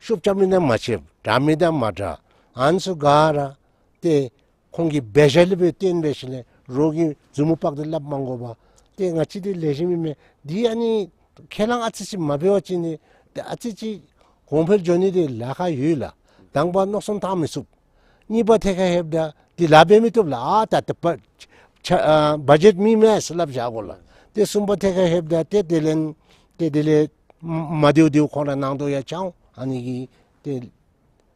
ཤོབ་རྐྱབ་མི་དང་མ་རྐྱབ། དྲག་མི་དང་མ་དྲག། ཨ་ནི་ཚུ་ག་ར་ཏེ་ཁོང་གིས་འབད་བཞག་ལས་འབད་བཏོན་འབད་ཞིནམ་ལས་རོགས་ཀྱིས་མཛུབ་མོ་དཔག་སྟེ་སླབ་མ་དགོ་པར་ཏེ་ང་བཅས་འདི་ལེགས་ཤོམ་ཨིན་མས། འདི་ཨ་ནི་ཁས་བླངས་ཨ་ཙི་ཅིག་མ་འབད་བ་ཅིན་ཏེ་ཨ་ཙི་ཅིག་གོང་འཕེལ་འགྱོ་ནི་འདི་ལཱ་ཁག་ཡོད་ལགས། དང་པ་མནོ་བསམ་བཏང་མི་ཚུགས། གཉིས་པ་ཐད་ཁར་ལྷོདཔ་ད་འདི་ལཱ་འབད་མི་བཏུབ་ལགས། ཨ་ད་ཏེ་བ་ཆ་ཨ་བ་ཇེཊ་མེད་མས་ཟེར་སླབ་བཞག་དགོ་ལགས། ཏེ་གསུམ་པ་ཐད་ཁར་ལྷོདཔ་ད་ཏེ་དེ་ལས་ཏེ་དེ་ལས་མ་བདེཝ་བདེཝ་ཁོང་ར་གནང་དོ་ཡང་ཅང་ཨ་ནི་གིས་ཏེ་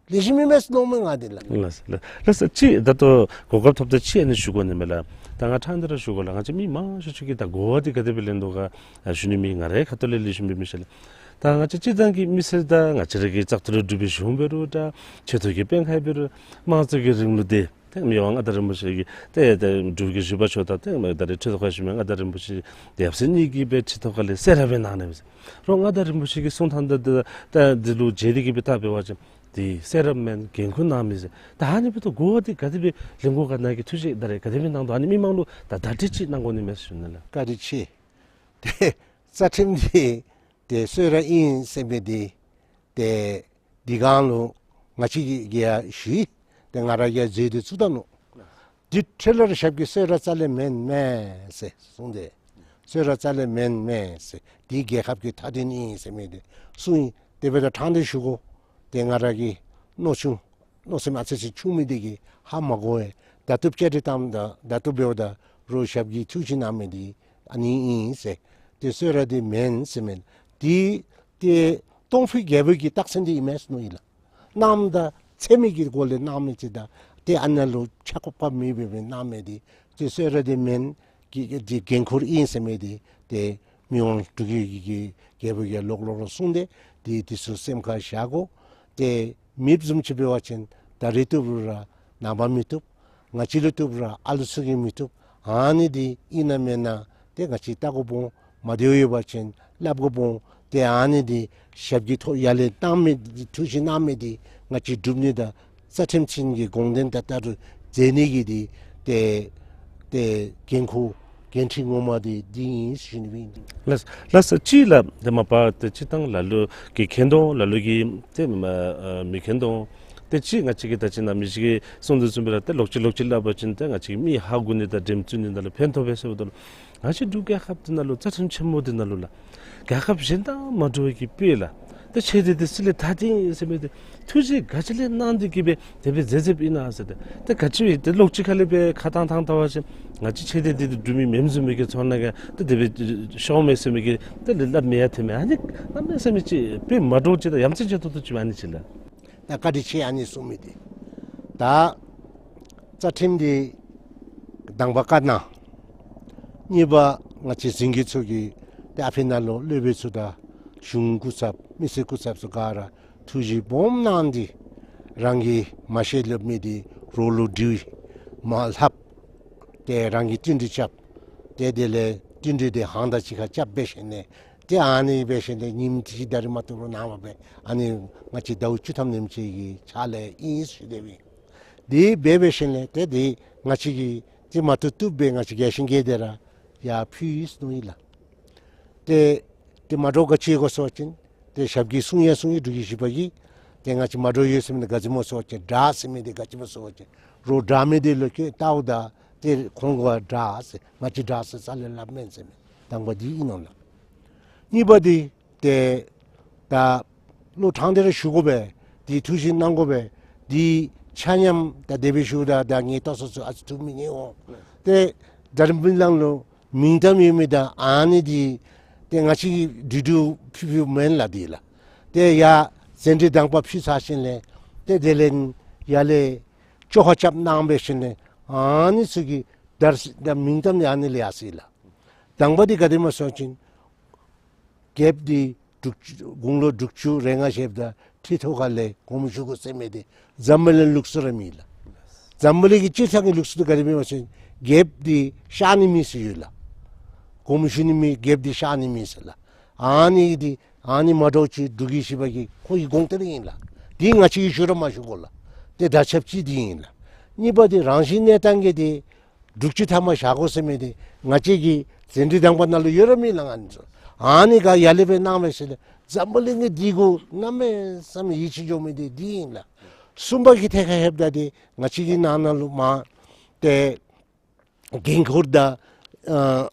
ལེགས་ཤོམ་ཨིན་མས་ཟེར་མནོཝ་མས་ང་འདི་ལགས། ལགས་ལགས་ལགས། ཅིག་ད་ལྟོ་གོ་སྐབས་ཐོབ་ད་ཅིག་ཨ་ནི་ཞུ་དགོ་ནི་མས་ལགས། ད་ང་ཕྲང་སྟེ་ར་ཞུ་དགོ་ལགས། ང་བཅས་མི་མང་ཤོས་ཅིག་གིས་ད་གོ་བ་འདི་ག་དེ་སྦེ་ལེན་དོ་ག་ཞུ་ནི་མེད། ང་རའི་ཁ་ཐུག་ལས་ལེགས་ཤོམ་འབད་མི་ཤེས་ལགས། ད་ང་བཅས་སྤྱིར་བཏང་གི་མི་སེར་ད་ང་བཅས་ར་གི་བཙག་འཐུ་ལས་གྲུབ་པའི་གཞུང་འབད་རུང་ད་ཆེ་མཐོ་གི་དཔོན་ཁག་འབད་རུང་དམངས་གཙོ་གི་རིང་ལུགས་འདི་ཏེ་མི་དབང་མངའ་བདག་རིན་པོ་ཆེ་གིས་ཏེ་ཏེ་འབྲུག་རྒྱལ་བཞི་པ་མཆོག་དང་ཏེ་མི་ད་རེས་ཁྲི་ཐོག་ཁར་བཞུགས་མི་མངའ་བདག་རིན་པོ་ཆེ་ཡབ་སྲས་གཉིས་ཀྱིས་སྦེ་ཁྲི་ཐོག་ཁ་ལས་གསོལ་རས་སྦེ་གནང་ནི་མས། རོགས་མངའ་བདག་རིན་པོ་ཆེ་གིས་གསུང་ཐངས་དང་ཏེ་ད་འདི་ལུ་མཇལ་ཏེ་གིས་སྦེ་བལྟ་འབད་བ་ཅིན་འདི་གསོལ་རས་མེན་འགན་ཁུར་གནང་མི་ཟེར། ད་ཨ་ནི་འབདཝ་ད་གོ་བ་འདི་ག་དེ་སྦེ་ལེན་དགོ་ག་ནཱ་གིས་ཐུགས་བཞེད་ད་རེས་ག་དེ་སྦེ་གནང་དོ། ཨ་ནི་མི་མང་ལུ་ད་བརྡ་སྤྲོད་ཅིག་གནང་དགོ་ནི་མས་ཟེར་ཞུ་ནི་ལགས། བཀའ་དྲིན་ཆེ། ཏེ་རྩ་ཁྲིམས་འདི་ཏེ་གསོལ་རས་ཨིན་ཟེར་མི་འདི་ཏེ་འདི་སྒང་ལུ་ང་བཅས་ཀྱིས་ཀྱིས་ཡང་ཞུ་ཡི། ཏེ་ང་ར་གིས་མཛད་དེ་བཙུགས་ད་ནུག། དེ་འཕྲོ་ལས་ར་ཞབས་ཀྱིས་གསོལ་རས་རྩ་ལས་མེན་མས་ཟེར་གསུངས་ཏེ། གསོལ་རས་རྩ་ལས་མེན་མས་ཟེར། དེ་རྒྱལ་ཁབ་ཀྱི་མཐའ་དོན་ཨིན་ཟེར་མི་དེ་གསུངས་ཡི། དེ་འབདཝ་ད་ཕྲང་སྟེ་ཞུ་དགོ། ཏེ་ང་ར་གི་མནོ་ཆུང་མནོ་སེམས་ཨ་ཙི་ཅིག་ཆུང་མི་དེ་གིས་ཧ་མ་གོ་བས། ད་ལྟོ་བཅར་ཏེ་བཏངམ་ད་ད་ལྟོ་འབདཝ་ད་རོགས་ཞབས་ཀྱིས་ཐུགས་བཞེད་གནང་མི་དེ་ཨ་ནི་ཨིན་ཟེར། ཏེ་གསོལ་རས་དེ་མེན་ཟེར་མི་དེ་ཏེ་སྟོང་ཕུ་རྒྱལ་པོ་གི་རྟགས་མཚན་དེ་ཨིན་མས་ཟེར་མནོ་ཡི་ལགས། གནངམ་ད་ཚད་མའི་གི་སྒོ་ལས་གནང་མི་ཅིག་ད་ཏེ་ཨ་ནཱ་ལུ་ཆགས་པ་མེད་པའི་གནང་མི་དེ་ཏེ་གསོལ་རས་དེ་མེན་གི་དེ་འགན་ཁུར་ཨིན་ཟེར་མི་དེ་ཏེ་མི་དབང་འབྲུག་རྒྱལ་གྱི་རྒྱལ་པོ་གིས་ལོག་ལོག་ར་གསུངས་ཏེ་དེ་དེ་ཚུ་སེམས་ཁར་བཞག་དགོ། ཏེ་མེདཔ་བཟུམ་ཅིག་འབད་བ་ཅིན་ད་རེས་བཏུབ་རུང་ར་ནངས་པ་མི་བཏུབ། ང་བཅས་ལུ་བཏུབ་རུང་ཨ་ལུ་ཚུ་གིས་མི་བཏུབ། ཨ་ནི་དེ་ཨིན་ན་མེན་ན་ཏེ་ང་བཅས་བལྟ་དགོཔ་འོང་། མ་བདེཝ་ཡོད་པ་ཅིན་སླབ་དགོཔ་འོང་། ཏེ་ཨ་ནི་དེ་ཞབས་ཀྱིས་ཐོག་ཡར་ལས་གནང་མི་དེ་ཐུགས་བཞེད་གནང་མི་དེ་ང་བཅས་སྒྲུབ་ནི་དང་རྩ་ཁྲིམས་ཅན་གྱི་དགོངས་དོན་དེ་ལྟར་དུ་མཛད་ནི་གི་དེ་ཏེ་ཏེ་འགན་ཁུར་འགན་འཁྲི་ངོ་མ་དེ་འདི་ཨིན་ཟེར་ཞུ་ནི་ཨིན། ལགས་ལགས་སོ། གཅིག་ལགས་དེ་མ་པ་ཏེ་སྤྱིར་བཏང་ལ་ལུ་གིས་མཁྱེན་དོ་ལ་ལུ་གིས་ཏེ་མ་ཨ་མི་མཁྱེན་དོ། ཏེ་གཅིག་ང་བཅས་ཀྱིས་ད་ཅི་ནཱ་མི་ཅིག་གིས་གསུངས་དོ་བཟུམ་སྦེ་ར་ཏེ་ལོག་ཅི་ལོག་ཅི་སླབ་པ་ཅིན་ཏེ་ང་བཅས་ཀྱི་མི་ཧ་གོ་ནི་དང་དྲན་ཚུགས་ནི་ནང་ལུ་ཕན་ཐོགས་པས་ཟེར་བ་ད་ལུ་ང་བཅས་འབྲུག་རྒྱལ་ཁབ་འདི་ནང་ལུ་རྩ་ཁྲིམས་ཆེན་མོ་འདི་ནང་ལུ་ལགས་རྒྱལ་ཁབ་གཞན་དང་མ་འདྲ་བའི་གི་དཔེ་ལགས་ཏེ་ཆོས་སྡེ་འདི་སྲིད་ལས་ཐ་དད་ཨིན་ཟེར་མི་འདི་ཐུགས་བཞེད་ག་ཅི་ལས་གནང་སྟེ་གིས་སྦེ་དེ་སྦེ་མཛད་མཛདཔ་ཨིན་ན་ཟེར་ཏེ་ཏེ་ག་ཅི་སྦེ་ཏེ་ལོག་ཅི་ཁ་ལས་སྦེ་ཁ་བཏང་བཏང་བལྟ་བ་ཅིན་ང་བཅས་ཆོས་སྡེ་འདི་འདི་སྒྲུབ་མི་མེནམ་བཟུམ་མའི་གི་ཚོར་སྣང་ག་ཏེ་དེ་སྦེ་ཤོར་མས་ཟེར་མི་གི་ཏེ་ལས་སླབ་མི་ཡང་ཐོན་མས། ཨ་ནི་གནམ་མེད་ས་མེད་ཅིག་དཔེ་མ་འདྲཝ་ཅིག་དང་ཡ་མཚན་ཆེ་ཏོག་ཏོ་ཅིག་ཨ་ནི་ཅིག་ལགས། ད་བཀའ་དྲིན་ཆེ། ཨ་ནི་གསུང་མི་འདི་ད་རྩ་ཁྲིམས་འདི་དང་པ་བཀའ་གནང་། གཉིས་པ་ང་བཅས་གཟིམ་དཀྱིལ་ཚུ་གིས་ཏེ་ཨ་ཕི་ནང་ལུ་སློབ་དཔོན་ཚུ་དང་གཞུང་སྐུ་ཚབ་མི་སེར་སྐུ་ཚབ་ཚུ་ག་ར་ཐུགས་བཞེད་སྦོམ་གནང་སྟེ་རང་གིས་མ་ཤེས་ལབ་མི་འདི་རོགས་ལུ་དྲིས་མ་ལྷབ། ཏེ་རང་གིས་བསྟུན་གྲོས་རྐྱབ། ཏེ་དེ་ལས་བསྟུན་གྲོས་འདི་ཧང་ད་ཅིག་ཁར་རྐྱབ་འབད་ཞིནམ་ལས་ཏེ་ཨ་ནི་འབད་ཞིནམ་ལས་ཉིནམ་དེ་ཅིག་ད་རིས་མ་བཏུབ་རུང་ནངས་པ་སྦེ་ཨ་ནི་ང་བཅས་ཟླཝ་བཅུ་ཐམ་ནེམ་ཅིག་གི་ཕྱག་ལཱ་ཨིན་ཟེར་ཞུ་དེ་སྦེ། དེ་སྦེ་འབད་ཞིནམ་ལས་ཏེ་དེ་ང་བཅས་ཀྱིས་ཏེ་མ་བཏུབ་བཏུབ་སྦེ་ང་བཅས་རྒྱས་ཤིང་རྒྱས་ཏེ་ར་ཡར་ཕུལ་ཡི་ཟེར་མནོ་ཡི་ལགས། ཏེ་ཏེ་མ་འདྲཝ་ག་ཅི་ཡོད་ག་ཟེར་བ་ཅིན་ཏེ་ཞབས་ཀྱིས་གསུང་ཡང་གསུང་ཡི། འབྲུག་རྒྱལ་བཞི་པ་གིས་ཏེ་ང་བཅས་མ་འདྲཝ་ཡོད་ཟེར་མི་འདི་ག་ཅི་སྨོ་ཟེར་བ་ཅིན་དགྲ་ཟེར་མི་འདི་ག་ཅི་སྨོ་ཟེར་བ་ཅིན་རོགས་དགྲ་མི་འདི་ལུ་ཁྱོད་བལྟཝ་ད་ཏེ་ཁོང་གུ་དགྲ་ཟེར་ང་བཅས་དགྲ་ཟེར་རྩ་ལས་སླབ་མེན་ཟེར་མི་དང་པ་འདི་ཨིན་ནོ་ལགས། གཉིས་པ་འདི་ཏེ་ད་བློ་དྲང་སྟེ་ར་ཞུ་དགོ་པས། འདི་ཐུགས་བཞེད་གནང་དགོ་པས། འདི་ཆ་མཉམ་ད་དེ་སྦེ་ཞུཝ་ད་ད་ངེའི་ལྟ་སོ་སོ་ཨ་ཙི་ཐུགས་མི་མཉེས་འོང་། ཏེ་ད་རིས་མི་ལང་ལུ་མིང་གཏམ་ཡོད་མི་དང་ཨ་ནི་འདི་ཏེ་ང་བཅས་ཀྱིས་དྲི་དྲིཝ་ཕུལ་ཕུལཝ་མེན་ལགས། འདི་ལགས་ཏེ་ཡར་ཟན་དྲི་དང་པ་ཕུལ་ཚར་ཞིནམ་ལས་ཏེ་དེ་ལས་ཡར་ལས་བཅོ་ཁ་རྐྱབ་གནང་འབད་ཞིནམ་ལས་ཨ་ནི་ཚུ་གི་ད་རིས་ད་མིང་གཏམ་འདི་ཨ་ནི་ལས་ཡར་སོ་ཡི་ལགས། དང་པ་འདི་ག་དེ་སྨོ་ཟེར་བ་ཅིན་རྒྱལཔོ་འདི་འབྲུག་དགུང་ལོ་དྲུག་ཅུ་རེ་ལྔ་བཞེསཔ་ད་ཁྲི་ཐོག་ཁ་ལས་དགོངསམ་ཞུ་དགོ་ཟེར་མི་འདི་འཛམ་བུ་གླིང་ལུགས་སྲོལ་ར་མེན་ལགས། འཛམ་བུ་གླིང་གི་སྤྱིར་བཏང་གི་ལུགས་སྲོལ་འདི་ག་དེ་སྨོ་ཟེར་བ་ཅིན་རྒྱལཔོ་འདི་གཤགས་ནི་མེད་ཟེར་ཡོད་ལགས། དགོངསམ་ཞུ་ནི་མེད། རྒྱལཔོ་འདི་གཤགས་ནི་མེད་ཟེར་ལགས། ཨ་ནི་འདི་ཨ་ནི་མ་འདྲཝ་ཅིག་འབྲུག་རྒྱལ་བཞི་པ་གི་ཁོ་གི་དགོངས་གཏེར་ཨིན་ལགས། འདི་ང་བཅས་ཀྱིས་ཞུ་ར་མ་ཞུ་དགོ་ལགས། ཏེ་དར་ཁྱབ་ཅིག་འདི་ཨིན་ལགས། གཉིས་པ་འདི་རང་བཞིན་གནས་སྟངས་ཀྱི་འདི་དྲུག་ཅུ་ཐམ་པ་བཞག་དགོ་ཟེར་མི་འདི་ང་བཅས་ཀྱི་ཟན་དྲི་དང་པ་ནང་ལུ་ཡོད་ར་མེད་ལགས། ཨ་ནི་ཚུ་ཨ་ནི་ག་ཡར་ལས་སྦེ་གནང་འབད་ཞིནམ་ལས་འཛམ་བུ་གླིང་གི་འདི་གུ་གནམ་མེད་ས་མེད་ཡིད་ཆེས་འགྱོ་མི་འདི་འདི་ཨིན་ལགས། གསུམ་པ་གི་ཐད་ཁར་ལྷོདཔ་ད་འདི་ང་བཅས་ཀྱི་ནང་ན་ལུ་མ་ཏེ་འགན་ཁུར་དང་ཨ་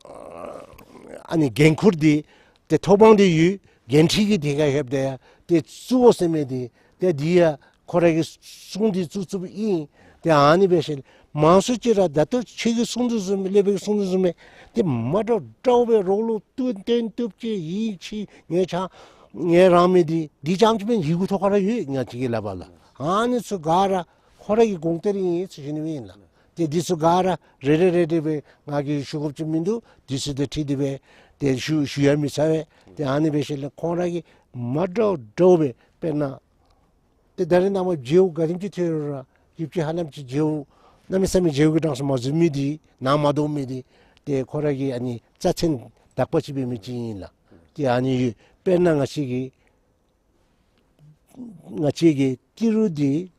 ཨ་ནི་འགན་ཁུར་འདི་ཏེ་ཐོབ་དབང་འདི་ཡོད། འགན་འཁྲི་གི་ཐད་ཁར་ལྷོདཔ་ད་ཡང་ཏེ་བཙུགས་དགོ་ཟེར་མི་འདི་ཏེ་འདི་ཡང་ཁོ་ར་གིས་གསུངས་ཏེ་བཙུགས་བཙུགསཔ་ཨིན། ཏེ་ཨ་ནི་འབད་ཞིནམ་ལས་མང་སུ་ཅིག་ར་ད་ལྟོ་ཁྱོད་ཀྱིས་གསུངས་དོ་བཟུམ་སྦེ་སློབ་དཔོན་གྱིས་གསུངས་དོ་བཟུམ་སྦེ་ཏེ་མ་འདྲཝ་འདྲཝ་སྦེ་རོགས་ལུ་བསྟུན་བསྟུན་བཏུབ་ཅིག་ཡིད་ཆེས་ངེ་ཆ་ངེ་རང་མི་འདི་འདི་རྐྱངམ་ཅིག་མེན། ཡི་གུ་ཐོག་ཁར་ར་ཡོད། ང་བཅས་ཀྱིས་སླབ་པ་ལགས། ཨ་ནི་ཚུ་ག་ར་ཁོ་ར་གི་དགོངས་གཏེར་ཨིན་ཟེར་ཞུ་ནི་ཨིན་ལགས། ཏེ་འདི་ཚུ་ག་ར་རེ་རེ་རེ་རེ་སྦེ་ང་གིས་ཞུ་དགོཔ་ཅིག་མིན་འདུག། འདི་ཚུ་དང་འཁྲིལ་ཏེ་སྦེ་ཏེ་ཞུ་ཞུ་ཡང་མི་ཚར་བས། ཏེ་ཨ་ནི་འབད་ཞིནམ་ལས་ཁོང་ར་གིས་མ་འདྲཝ་འདྲཝ་སྦེ་དཔེར་ན་ཏེ་ད་རིས་ནངས་པ་མཇལཝ་ག་དེམ་ཅིག་ཐོན་རུང་ར་ཡུདཔ་ཅིག་ཧ་ལམ་ཅིག་མཇལཝ་གནམ་མེད་ས་མེད་མཇལཝ་གི་གྲངས་སུ་མ་འཛུལ་མི་འདི་ནང་མ་འདྲཝ་མི་འདི་ཏེ་ཁོ་ར་གི་ཨ་ནི་རྩ་ཚན་དག་པ་ཅིག་འབད་མི་ཅིག་ཨིན་ལགས། ཏེ་ཨ་ནི་ཡོད། དཔེར་ན་ང་བཅས་ཀྱི་ང་བཅས་ཀྱི་ཏི་རུ་འདི་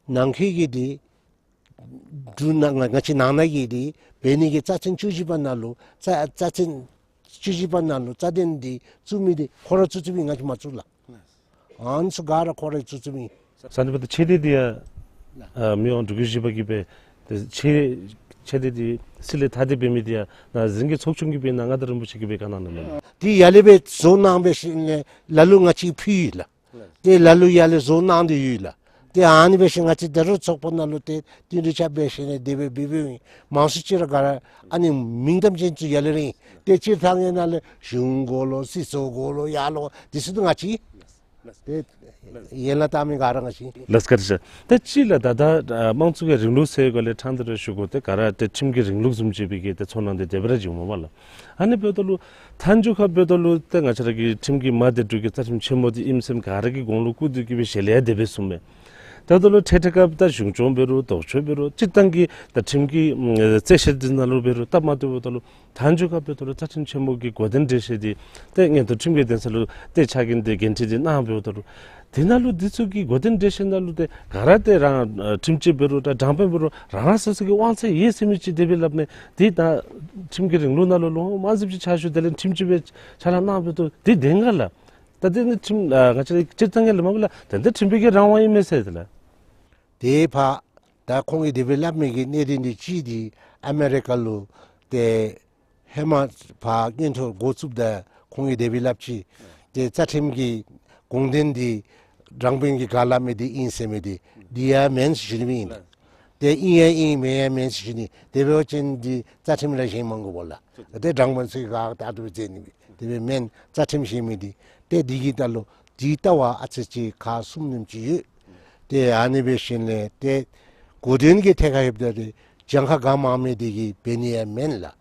ནང་འཁོད་ཀྱི་འདི་འབྲུག་ནང་ང་ང་བཅས་ནང་ན་གི་འདི་འབད་ནི་གི་རྩ་ཚན་བཅུ་བཞི་པ་ནང་ལུ་རྩ་རྩ་ཚན་བཅུ་བཞི་པ་ནང་ལུ་རྩ་དོན་འདི་བཙུགས་མི་འདི་ཁོ་ར་བཙུགས་བཙུགསཔ་ཨིན། ང་བཅས་མ་བཙུགས་ལགས། ཨ་ནི་ཚུ་ག་ར་ཁོ་ར་བཙུགས་བཙུགསཔ་ཨིན། ས་ནི་བ་ཏི་ཆེ་འདི་འདི་ཡང་ ཨ་མི་དབང་འབྲུག་རྒྱལ་བཞི་པ་གིས་སྦེ་ཏེ་ཆེ་ཆེ་འདི་འདི་སྲིད་ལས་ཐ་དད་འབད་མི་འདི་ཡང་ན་གཞུང་གི་ཚོགས་ཆུང་གིས་སྦེ་ན་མངའ་བདག་རིན་པོ་ཆེ་གིས་སྦེ་བཀའ་གནང་གནངམ་མས། འདི་ཡར་ལས་སྦེ་བཟོ་གནང་འབད་ཞིནམ་ལས་ལ་ལུ་ང་བཅས་ཕུལ་ཡི་ལགས། ཏེ་ལ་ལུ་ཡར་ལས་བཟོ་གནང་སྟེ་ཡོད་ལགས། ཏེ་ཨ་ནི་འབད་ཞིནམ་ང་བཅས་ད་རུང་ཚོགས་པ་ནང་ལུ་ཏེ་བསྟུན་གྲོས་རྐྱབ་འབད་ཞིནམ་ལས་དེ་སྦེ་འབད་འབདཝ་ཨིན། མང་སུ་ཅིག་ར་ག་ར་ཨ་ནི་མིང་གཏམ་ཅན་ཚུ་ཡར་ལས་ར་ཨིན། ཏེ་སྤྱིར་བཏང་གི་ནང་ལས་གཞུང་གུ་ལུ་སྲིད་ཚོགས་གུ་ལུ་ཡར་ལུ་དེ་ཚུ་ཏེ་ང་བཅས་ཏེ་ཡན་ལག་བཏགས་མི་ག་ར་ང་བཅས། ལགས་བཀའ་དྲིན་ཆེ། ད་ཅི་ལགས་ད་ད་ཨ་དམངས་གཙོ་གི་རིང་ལུགས་ཟེར་སྒང་ལས་ཕྲང་སྟེ་ར་ཞུ་དགོ། ཏེ་ག་ར་ཏེ་ཁྲིམས་ཀྱི་རིང་ལུགས་བཟུམ་ཅིག་སྦེ་གི་ཏེ་ཚོར་སྣང་འདི་དེ་སྦེ་ར་བྱུངམ་མས་ལགས། ཨ་ནི་འབདཝ་ད་ལུ་མཐའ་མཇུག་ཁར་འབདཝ་ད་ལུ་ཏེ་ང་བཅས་ར་གི་ཁྲིམས་ཀྱི་མ་དེ་འབྲུག་གི་རྩ་ཁྲིམས་ཆེན་མོ་འདི་ཨིནམ་ཟེར་ག་ར་གི་གོང་ལུ་བཀུར་སྟེ་གི་སྦེ་ཞལ་ལས་ཡང་དེ་སྦེ་གསུངམ་མས། ད་ལྟོ་ལུ་ཏེ་ཏེ་སྐབས་ད་གཞུང་སྐྱོང་འབད་རུང་ལྡོག་ཕྱོགས་འབད་རུང་སྤྱིར་བཏང་གི་ད་ཁྲིམས་ཀྱི་ཨམ་རྩོད་བཤེར་འདི་ནང་ལུ་འབད་རུང་སྟབས་མ་བདེཝ་འབདཝ་ད་ལུ་མཐའ་མཇུག་ཁར་འབདཝ་ད་ལུ་རྩ་ཁྲིམས་ཆེན་མོ་གི་གོ་དོན་འགྲེལ་བཤད་འདི་ཏེ་མངོན་མཐོ་ཁྲིམས་ཀྱི་འདུན་ས་ལུ་ཏེ་ཕྱག་འགན་འདི་འགན་འཁྲི་འདི་གནང་འབདཝ་ད་ལུ་དེ་ནང་ལུ་འདི་ཚུ་གི་གོ་དོན་འགྲེལ་བཤད་ནང་ལུ་ཏེ་ག་ར་ཏེ་རང་ཨ་ཁྲིམས་ཞིབ་འབད་རུང་ད་དྲང་དཔོན་འབད་རུང་རང་རང་སོ་སོ་གི་དབང་ཚད་ཡོད་ཟེར་མི་ཅིག་དེ་སྦེ་སླབ་མས། འདི་ད་ཁྲིམས་ཀྱི་རིང་ལུགས་ནང་ལུ་ལོ་མང་ཙམ་ཅིག་ཕྱག་ཞུ་དེ་ལས་ཁྲིམས་ཞིབ་སྦེ་ཕྱག་ལཱ་གནང་འབདཝ་ད་འདི་བདེན་ག་ལགས། ད་དེ་ནི་ཁྲིམས་ཨ་ང་བཅས་སྤྱིར་བཏང་གི་ལུ་མ་པ་ལགས་ད་འདི་ཁྲིམས་དཔོན་གྱི་རང་དབང་ཨིན་མས་ཟེར་དེ་ལགས། དེ་ཕར་ད་ཁོང་གིས་དེ་སྦེ་སླབ་མི་གི་གནད་དོན་འདི་གཅིག་འདི་ཨ་མི་རི་ཀ་ལུ་ཏེ་ཧེ་མ་ཕར་མངོན་མཐོ་འགོ་བཙུགསཔ་ད་ཁོང་གིས་དེ་སྦེ་སླབ་ཅི། ཏེ་རྩ་ཁྲིམས་ཀྱི་དགོངས་དོན་འདི་དྲང་དཔོན་གྱིས་ག་སླབ་མི་འདི་ཨིན་ཟེར་མི་འདི་འདི་ཡང་མེན་ཟེར་ཞུ་ནི་ཨིན། ཏེ་ཨིན་ཡང་ཨིན་མེན་ཡང་མེན་ཟེར་ཞུ་ནི། དེ་འབད་བ་ཅིན་འདི་རྩ་ཁྲིམས་ར་བཞེངས་མ་དགོ་པས་ལགས། ཏེ་དྲང་དཔོན་ཚུ་གིས་ག་ལྟ་བུ་མཛད་ནི་སྦེ་དེ་སྦེ་མེན། རྩ་ཁྲིམས་ཟེར་མི་འདི་ཏེ་འདི་གི་ད་ལུ་འདི་ལྟ་བ་ཨ་ཙི་ཅིག་ཁག་གསུམ་ཉིནམ་ཅིག་ཡོད། ཏེ་ཨ་ནི་འབད་ཞིནམ་ལས་ཏེ་གོ་དོན་གྱི་ཐད་ཁར་ལྷོདཔ་ད་ཏེ་གྱངས་ཁ་གང་མང་མི་འདི་གིས་འབད་ནི་ཡང་མེན་ལགས།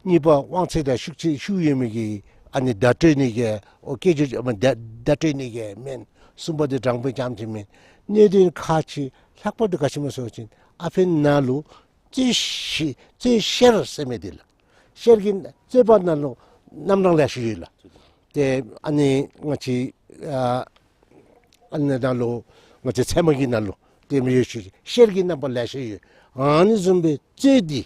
གཉིས་པ་དབང་ཚད་དང་ཤུགས་ཆེ་ཤུགས་ཡོད་མི་གིས་ཨ་ནི་བརྡ་སྤྲོད་ནི་གི་ཨོ་སྐད་ཆ་ཨ་མ་བརྡ་བརྡ་སྤྲོད་ནི་གི་མེན། གསུམ་པ་འདི་དྲང་དཔོན་རྐྱངམ་ཅིག་མེན། གནད་དོན་ཁག་ཆེ་ལྷག་པར་དུ་ག་ཅི་སྨོ་ཟེར་བ་ཅིན་ཨ་ཕི་ནང་ལུ་རྩོད་བཤེར་རྩོད་བཤེར་ཟེར་མི་འདི་ལགས། བཤེར་གྱི་རྩོད་པ་ནང་ལུ་རྣམ་གྲངས་ལེ་ཤ་ཡོད་ལགས། ཏེ་ཨ་ནི་ང་བཅས་ཨ་ཨ་ནི་ནང་ལུ་ང་བཅས་ཚད་མ་གི་ནང་ལུ་ཏེ་མི་ཡོད་ཤེས་བཤེར་གྱི་རྣམ་པ་ལེ་ཤ་ཡོད། ཨ་ནི་བཟུམ་སྦེ་རྩོད་འདི་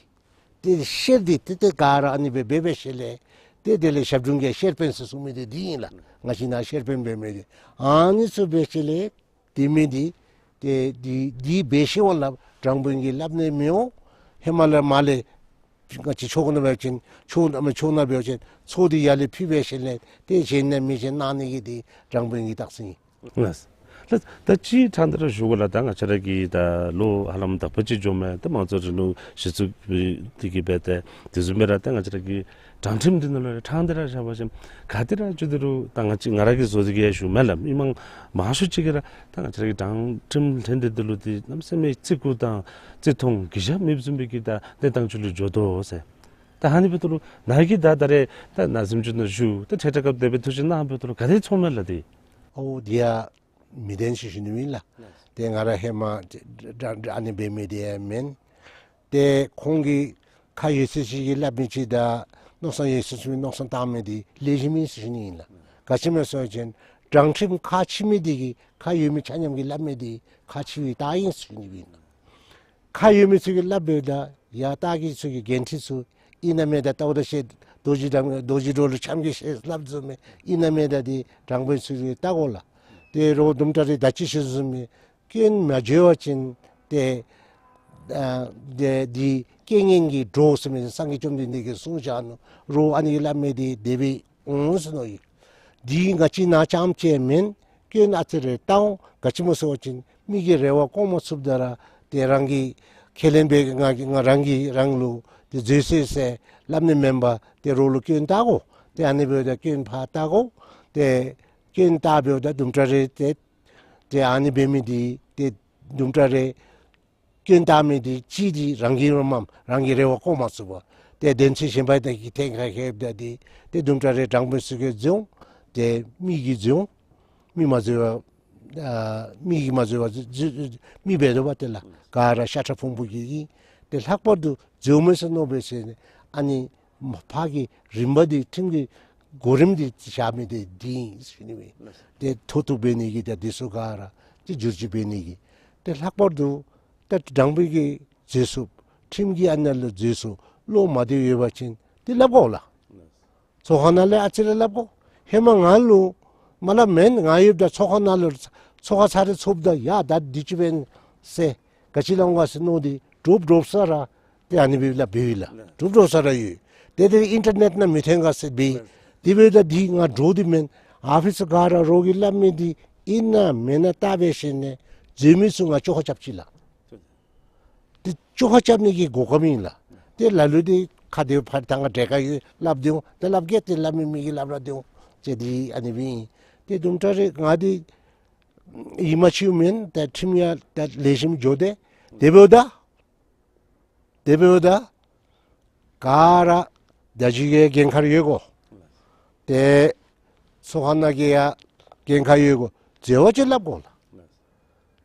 ཏེ་བཤེར་འདི་ཏེ་ཏེ་ག་ར་ཨ་ནི་སྦེ་འབད་འབད་ཞིནམ་ལས་ཏེ་དེ་ལས་ཞབས་དྲུང་གིས་བཤེར་དཔོན་ཟེར་གསུང་མི་འདི་འདི་ཨིན་ལགས། ང་བཅས་ནཱ་བཤེར་དཔོན་འབད་མི་འདི་ཨ་ནི་ཚུ་འབད་ཞིནམ་ལས་དེ་མི་འདི་ཏེ་འདི་འདི་འབད་ཞིནམ་ལས་དྲང་དཔོན་གྱིས་སླབ་ནི་མི་འོང་། ཧེ་མ་ལས་མར་ལས་ང་བཅས་ཕྱོགས་ནང་འབད་བ་ཅིན་ཕྱོགས་ནང་ཕྱོགས་ནང་འབད་བ་ཅིན་ཚོགས་འདི་ཡར་ལས་ཕུལ་འབད་ཞིནམ་ལས་ཏེ་གཞན་ནང་མི་གཞན་གནང་ནི་གི་འདི་དྲང་དཔོན་གྱི་རྟགས་མཚན་ཨིན། ལགས། ལགས། ད་ཅི་ཕྲང་སྟེ་ར་ཞུ་དགོ་ལགས། ད་ང་བཅས་ར་གི་ད་ལོ་ཧ་ལམ་དག་པ་ཅིག་འགྱོཝ་མས། ད་དམངས་གཙོའི་རིང་ལུགས་གཞི་བཙུགས་འདི་གིས་འབད་དེ་དེ་བཟུམ་སྦེ་ར་ད་ང་བཅས་ར་གི་དྲང་ཁྲིམས་འདི་ནང་ལུ་ཕྲང་སྟེ་ར་བཞག་པ་ཅིན་ག་ཏེ་ར་འགྱོ་དེ་རུང་ད་ང་བཅས་ང་ར་གིས་བཟོ་སྟེ་གི་ཡང་ཞུཝ་མེན་ལགས། མི་མང་མང་ཤོས་ཅིག་གིས་ར་ད་ང་བཅས་ར་གི་དྲང་ཁྲིམས་ལྷན་སྡེ་འདི་ལུ་འདི་གནམ་མེད་ས་མེད་བརྩི་བཀུར་དང་བརྩི་མཐོང་གི་བཞག་མི་བཟུམ་སྦེ་གི་ད་གནས་སྟངས་ཅིག་ལུ་འགྱོ་དོ་ཟེར། ད་ཨ་ནི་འབདཝ་ད་ལུ་ནཱ་གིས་ད་ད་རེས་ད་ནཱ་གཟིམ་ཅུང་ནང་བཞུགས་ད་ཏེ་ཏེ་སྐབས་དེ་སྦེ་ཐུགས་བཞེད་གནང་འབདཝ་ད་ལུ་ག་དེ་ཚོརཝ་མས་ལགས་འདི། ཨོ་འདི་ཡང་མི་བདེན་ཟེར་ཞུ་ནི་ཨིན་ལགས། ཏེ་ང་ར་ཧེ་མ་ད་ད་ཨ་ནི་འབད་མི་འདི་ཡང་མེན། ཏེ་ཁོང་གིས་ཁ་ཡོད་ཚད་ཅིག་གིས་སླབ་མི་ཅིག་དང་མནོ་བསམ་ཡོད་ཚད་ཅིག་གིས་མནོ་བསམ་བཏང་མི་འདི་ལེགས་ཤོམ་ཨིན་ཟེར་ཞུ་ནི་ཨིན་ལགས། ག་ཅི་སྨོ་ཟེར་བ་ཅིན་དྲང་ཁྲིམས་ཁག་ཆེ་མི་འདི་གིས་ཁ་ཡོད་མི་ཆ་མཉམ་གྱིས་སླབ་མི་འདི་ཁག་ཆེ་བའི་རྟགས་ཨིན་ཟེར་ཞུ་ནི་ཨིན་ལགས། ཁ་ཡོད་མི་ཚུ་གིས་སླབ་འབདཝ་ད་ཡར་ལྟ་གི་ཚུ་གི་འགན་འཁྲི་ཚུ་ཨིན་ན་མེན་ན་ད་ལྟོ་ད་ཤེས། རྡོ་རྗེ་འགྲམ་རྡོ་རྗེ་སྒྲོལ་ལུ་འཆམ་གྱིས་ཤེས་སླབ་བཟུམ་སྦེ་ཨིན་ན་མེན་ན་ད་འདི་དྲང་དཔོན་ཚུ་གིས་བལྟ་དགོ་ལགས། ཏེ་རོགས་དུམ་གྲ་རེ་ད་ཅི་ཞུ་བཟུམ་སྦེ་སྐྱོན་མ་བརྗོད་པ་ཅིན་ཏེ་ཨ་འདི་འདི་རྐྱེན་ངན་གྱི་གྲོགས་ཟེར་མི་སངས་རྒྱས་བཅོམ་ལྡན་འདས་ཀྱིས་གསུངས་བཞག་ནུག། རོགས་ཨ་ནི་གིས་སླབ་མི་འདི་དེ་སྦེ་འོང་ཟེར་མནོ་ཡི། འདི་ང་བཅས་ནཱ་རྐྱངམ་ཅིག་མེན། སྐྱོན་ཨ་ཙི་རེ་བལྟ་འོང་། ག་ཅི་སྨོ་ཟེར་བ་ཅིན་མི་གི་རེ་བ་བསྐོང་མ་ཚུགསཔ་ད་ར་ཏེ་རང་གིས་ཁས་ལེན་འབད་ང་ང་རང་གིས་རང་ལུ་ཏེ་འཛོལ་སོ་ཡི་ཟེར་སླབ་ནི་མེན་པར་ཏེ་རོགས་ལུ་སྐྱོན་བལྟ་དགོ། ཏེ་ཨ་ནི་འབདཝ་ད་སྐྱོན་ཕར་བལྟ་དགོ། ཏེ་སྐྱོན་བལྟ་འབདཝ་ད་དུམ་གྲ་རེ་ཏེ་ཏེ་ཨ་ནི་འབད་མི་འདི་ཏེ་དུམ་གྲ་རེ་སྐྱོན་བལྟ་མི་འདི་གཅིག་འདི་རང་གིས་རོགས་མ་རང་གི་རེ་བ་བསྐོང་མ་ཚུགས་པར་ཏེ་དོན་ཚན་གཞན་པ་དེ་གི་ཐད་ཁར་ལྷོདཔ་ད་འདི་ཏེ་དུམ་གྲ་རེ་དྲང་དཔོན་ཚུ་གིས་འཛོལ་འོང་། ཏེ་མི་གིས་འཛོལ་འོང་། མི་མ་འཛོལ་བར་ཨ་མི་གིས་མ་འཛོལ་བར་འཛོལ་འཛོལ་མི་འབད་དོ་བ་ཏེ་ལགས། ག་ར་ཤ་ཁྲག་ཕུང་པོ་གི་ཨིན། ཏེ་ལྷག་པར་དུ་འཛོལ་མས་ཟེར་མནོ་འབད་ཟེར་ནི་ཨ་ནི་ཕར་གྱི་རིམ་པ་འདི་ཁྲིམས་ཀྱི་གོ་རིམ་འདི་བཞག་མི་འདི་འདི་ཨིན་ཟེར་ནི་མས། ཏེ་མཐོ་གཏུགས་འབད་ནི་གི་ཏེ་འདི་ཚུ་ག་ར་ཏེ་བསྒྱུར་བཅོས་འབད་ནི་གི་ཏེ་ལྷག་པར་དུ་ད་དྲང་དཔོན་གྱིས་འཛོལ་སོང་། ཁྲིམས་ཀྱི་ཨ་ནཱ་ལུ་འཛོལ་སོང་། བློ་མ་བདེ་ཡོད་པ་ཅིན་ཏེ་སླབ་དགོ་ལགས། ཚོགས་ཁང་ནང་ལས་ཨ་ཙི་རེ་སླབ་དགོ། ཧེ་མ་ང་ལུ་མ་སླབ་མེན། ང་ཡོདཔ་ད་ཚོགས་ཁང་ནང་ལུ་ཚོགས་ཁང་ཚར་རེ་ཚོགསཔ་ད་ཡ་ད་འདི་ཅིག་འབད་ ཟེར་ག་ཅི་སླབ་འོང་ག་ཟེར་མནོ་སྟེ་འདྲོག་འདྲོག་ས་ར་ཏེ་ཨ་ནི་སྦེ་སླབ་སྦེ་ཡོད་ལགས། འདྲོག་འདྲོག་ས་ར་ཡོད། ཏེ་དེ་ཨིན་ཊར་ནེཊ་ནང་མི་ཐོན་ག་ཟེར་སྦེ། དེ་འབདཝ་ད་འདི་ང་འདྲོག་སྟེ་མེན། ཨོ་ཕིསི་ག་ར་རོགས་ཀྱིས་སླབ་མི་འདི་ཨིན་ན་མེན་ན་བལྟ་སྦེ་ཞིནམ་ལས་འཛོལ་མི་ཚུ་ང་བཅོ་ཁ་རྐྱབ་ཅི་ལགས། ཏེ་བཅོ་ཁ་རྐྱབ་ནི་གི་གོ་སྐབས་ཨིན་ལགས། ཏེ་ལ་ལུ་འདི་ཁ་འདི་ཕར་ད་ང་འདྲེ་ཁ་ཡོད་སླབ་སྡོད་འོང་། ཏེ་སླབ་གེ་ཏེ་སླབ་མི་མི་གིས་སླབ་ར་སྡོད་འོང་། ཅིག་འདི་ཨ་ནི་སྦེ་ཨིན། ཏེ་དུམ་གྲ་རེ་ང་འདི་ཡིད་མ་ཆེས་མེན། ད་ཁྲིམས་ཡང་ད་ལེགས་ཤོམ་འགྱོ་དེས། དེ་འབདཝ་ད་དེ་འབདཝ་ད་ག་ར་ད་ཅི་གི་འགན་ཁག་ཡོད་གོ། ཏེ་ཚོགས་ཁང་ནང་གི་ཡང་འགན་ཁག་ཡོད་གོ། འཛོལ་བ་ཅིན་སླབ་དགོ་ལགས།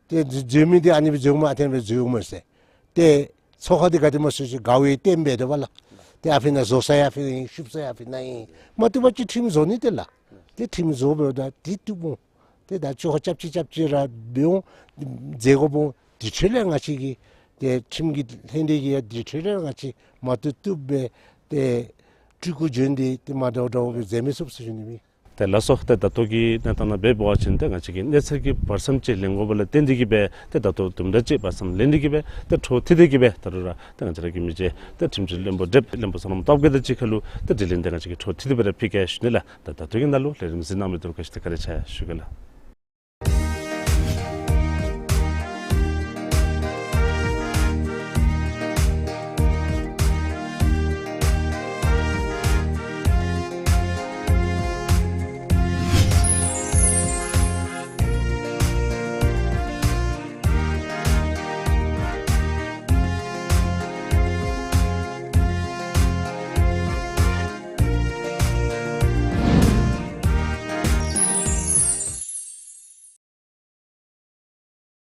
ཏེ་འཛོལ་མི་འདི་ཨ་ནི་སྦེ་འཛོལཝ་མས། ཨ་ནི་སྦེ་འཛོལཝ་མས་ཟེར། ཏེ་ཚོགས་ཁང་འདི་ག་དེ་མ་ཚུགས་ཅིག་དགའ་བའི་སྟོན་པའི་དོ་བ་ལགས། ཏེ་ཨ་ཕི་ནང་བཟོ་ས་ཡང་ཨ་ཕི་ཨིན། བཤུབ་ས་ཡང་ཨ་ཕི་ནང་ཨིན། མ་བཏུབ་པ་ཅིན་ཁྲིམས་བཟོ་ནི་ཏེ་ལགས། ཏེ་ཁྲིམས་བཟོ་འབདཝ་ད་འདི་བཏུབ་འོང་། ཏེ་ད་བཅོ་ཁ་རྐྱབ་ཅི་རྐྱབ་ཅི་ར་འབད་འོང་། མཛད་དགོཔ་འོང་། དེ་འཕྲོ་ལས་ང་བཅས་ཀྱིས་ཏེ་ཁྲིམས་ཀྱི་ལྷན་སྡེ་གིས་ཡང་དེ་འཕྲོ་ལས་ང་བཅས་མ་བཏུབ་བཏུབ་སྦེ་ཏེ་སྤྲུལ་སྐུ་བྱོན་ཏེ་ཏེ་མ་འདྲཝ་འདྲཝ་སྦེ་མཛད་མི་ཚུགས་ཟེར་ཞུ་ནི་ཨིན། ཏེ་ལགས་སོ། ཏེ་ད་ལྟོ་གི་གནས་སྟངས་ནང་འབད་བ་ཅིན་ཏེ་ང་བཅས་ཀྱིས་གནས་ཚུལ་གྱི་བར་མཚམས་ཅིག་ལེན་དགོཔ་ལས་བརྟེན་ཏེ་གིས་སྦེ་ཏེ་ད་ལྟོ་དུམ་གྲ་ཅིག་བར་མཚམས་ལེན་ཏེ་གིས་སྦེ་ཏེ་འཕྲོ་མཐུད་དེ་གིས་སྦེ་ད་རུང་ར་ཏེ་ང་བཅས་ར་གི་མི་རྗེ་ཏེ་ཁྲིམས་སྤྱི་བློན་པོ་བགྲེསཔ་བློན་པོ་བསོད་ནམས་སྟོབས་རྒྱས་དང་གཅིག་ཁར་ལུ་ཏེ་དྲི་ལན་འདི་ང་བཅས་ཀྱིས་འཕྲོ་མཐུད་དེ་སྦེ་ར་ཕུལ་གེ་ཞུ་ནི་ལགས། ད་ད་ལྟོ་གི་ནང་ལུ་ལས་རིམ་གཟིགས་གནང་མི་འདི་ལུ་བཀའ་དྲིན་བཀའ་དྲིན་ཆེ་ཞུ་གེ་ལགས།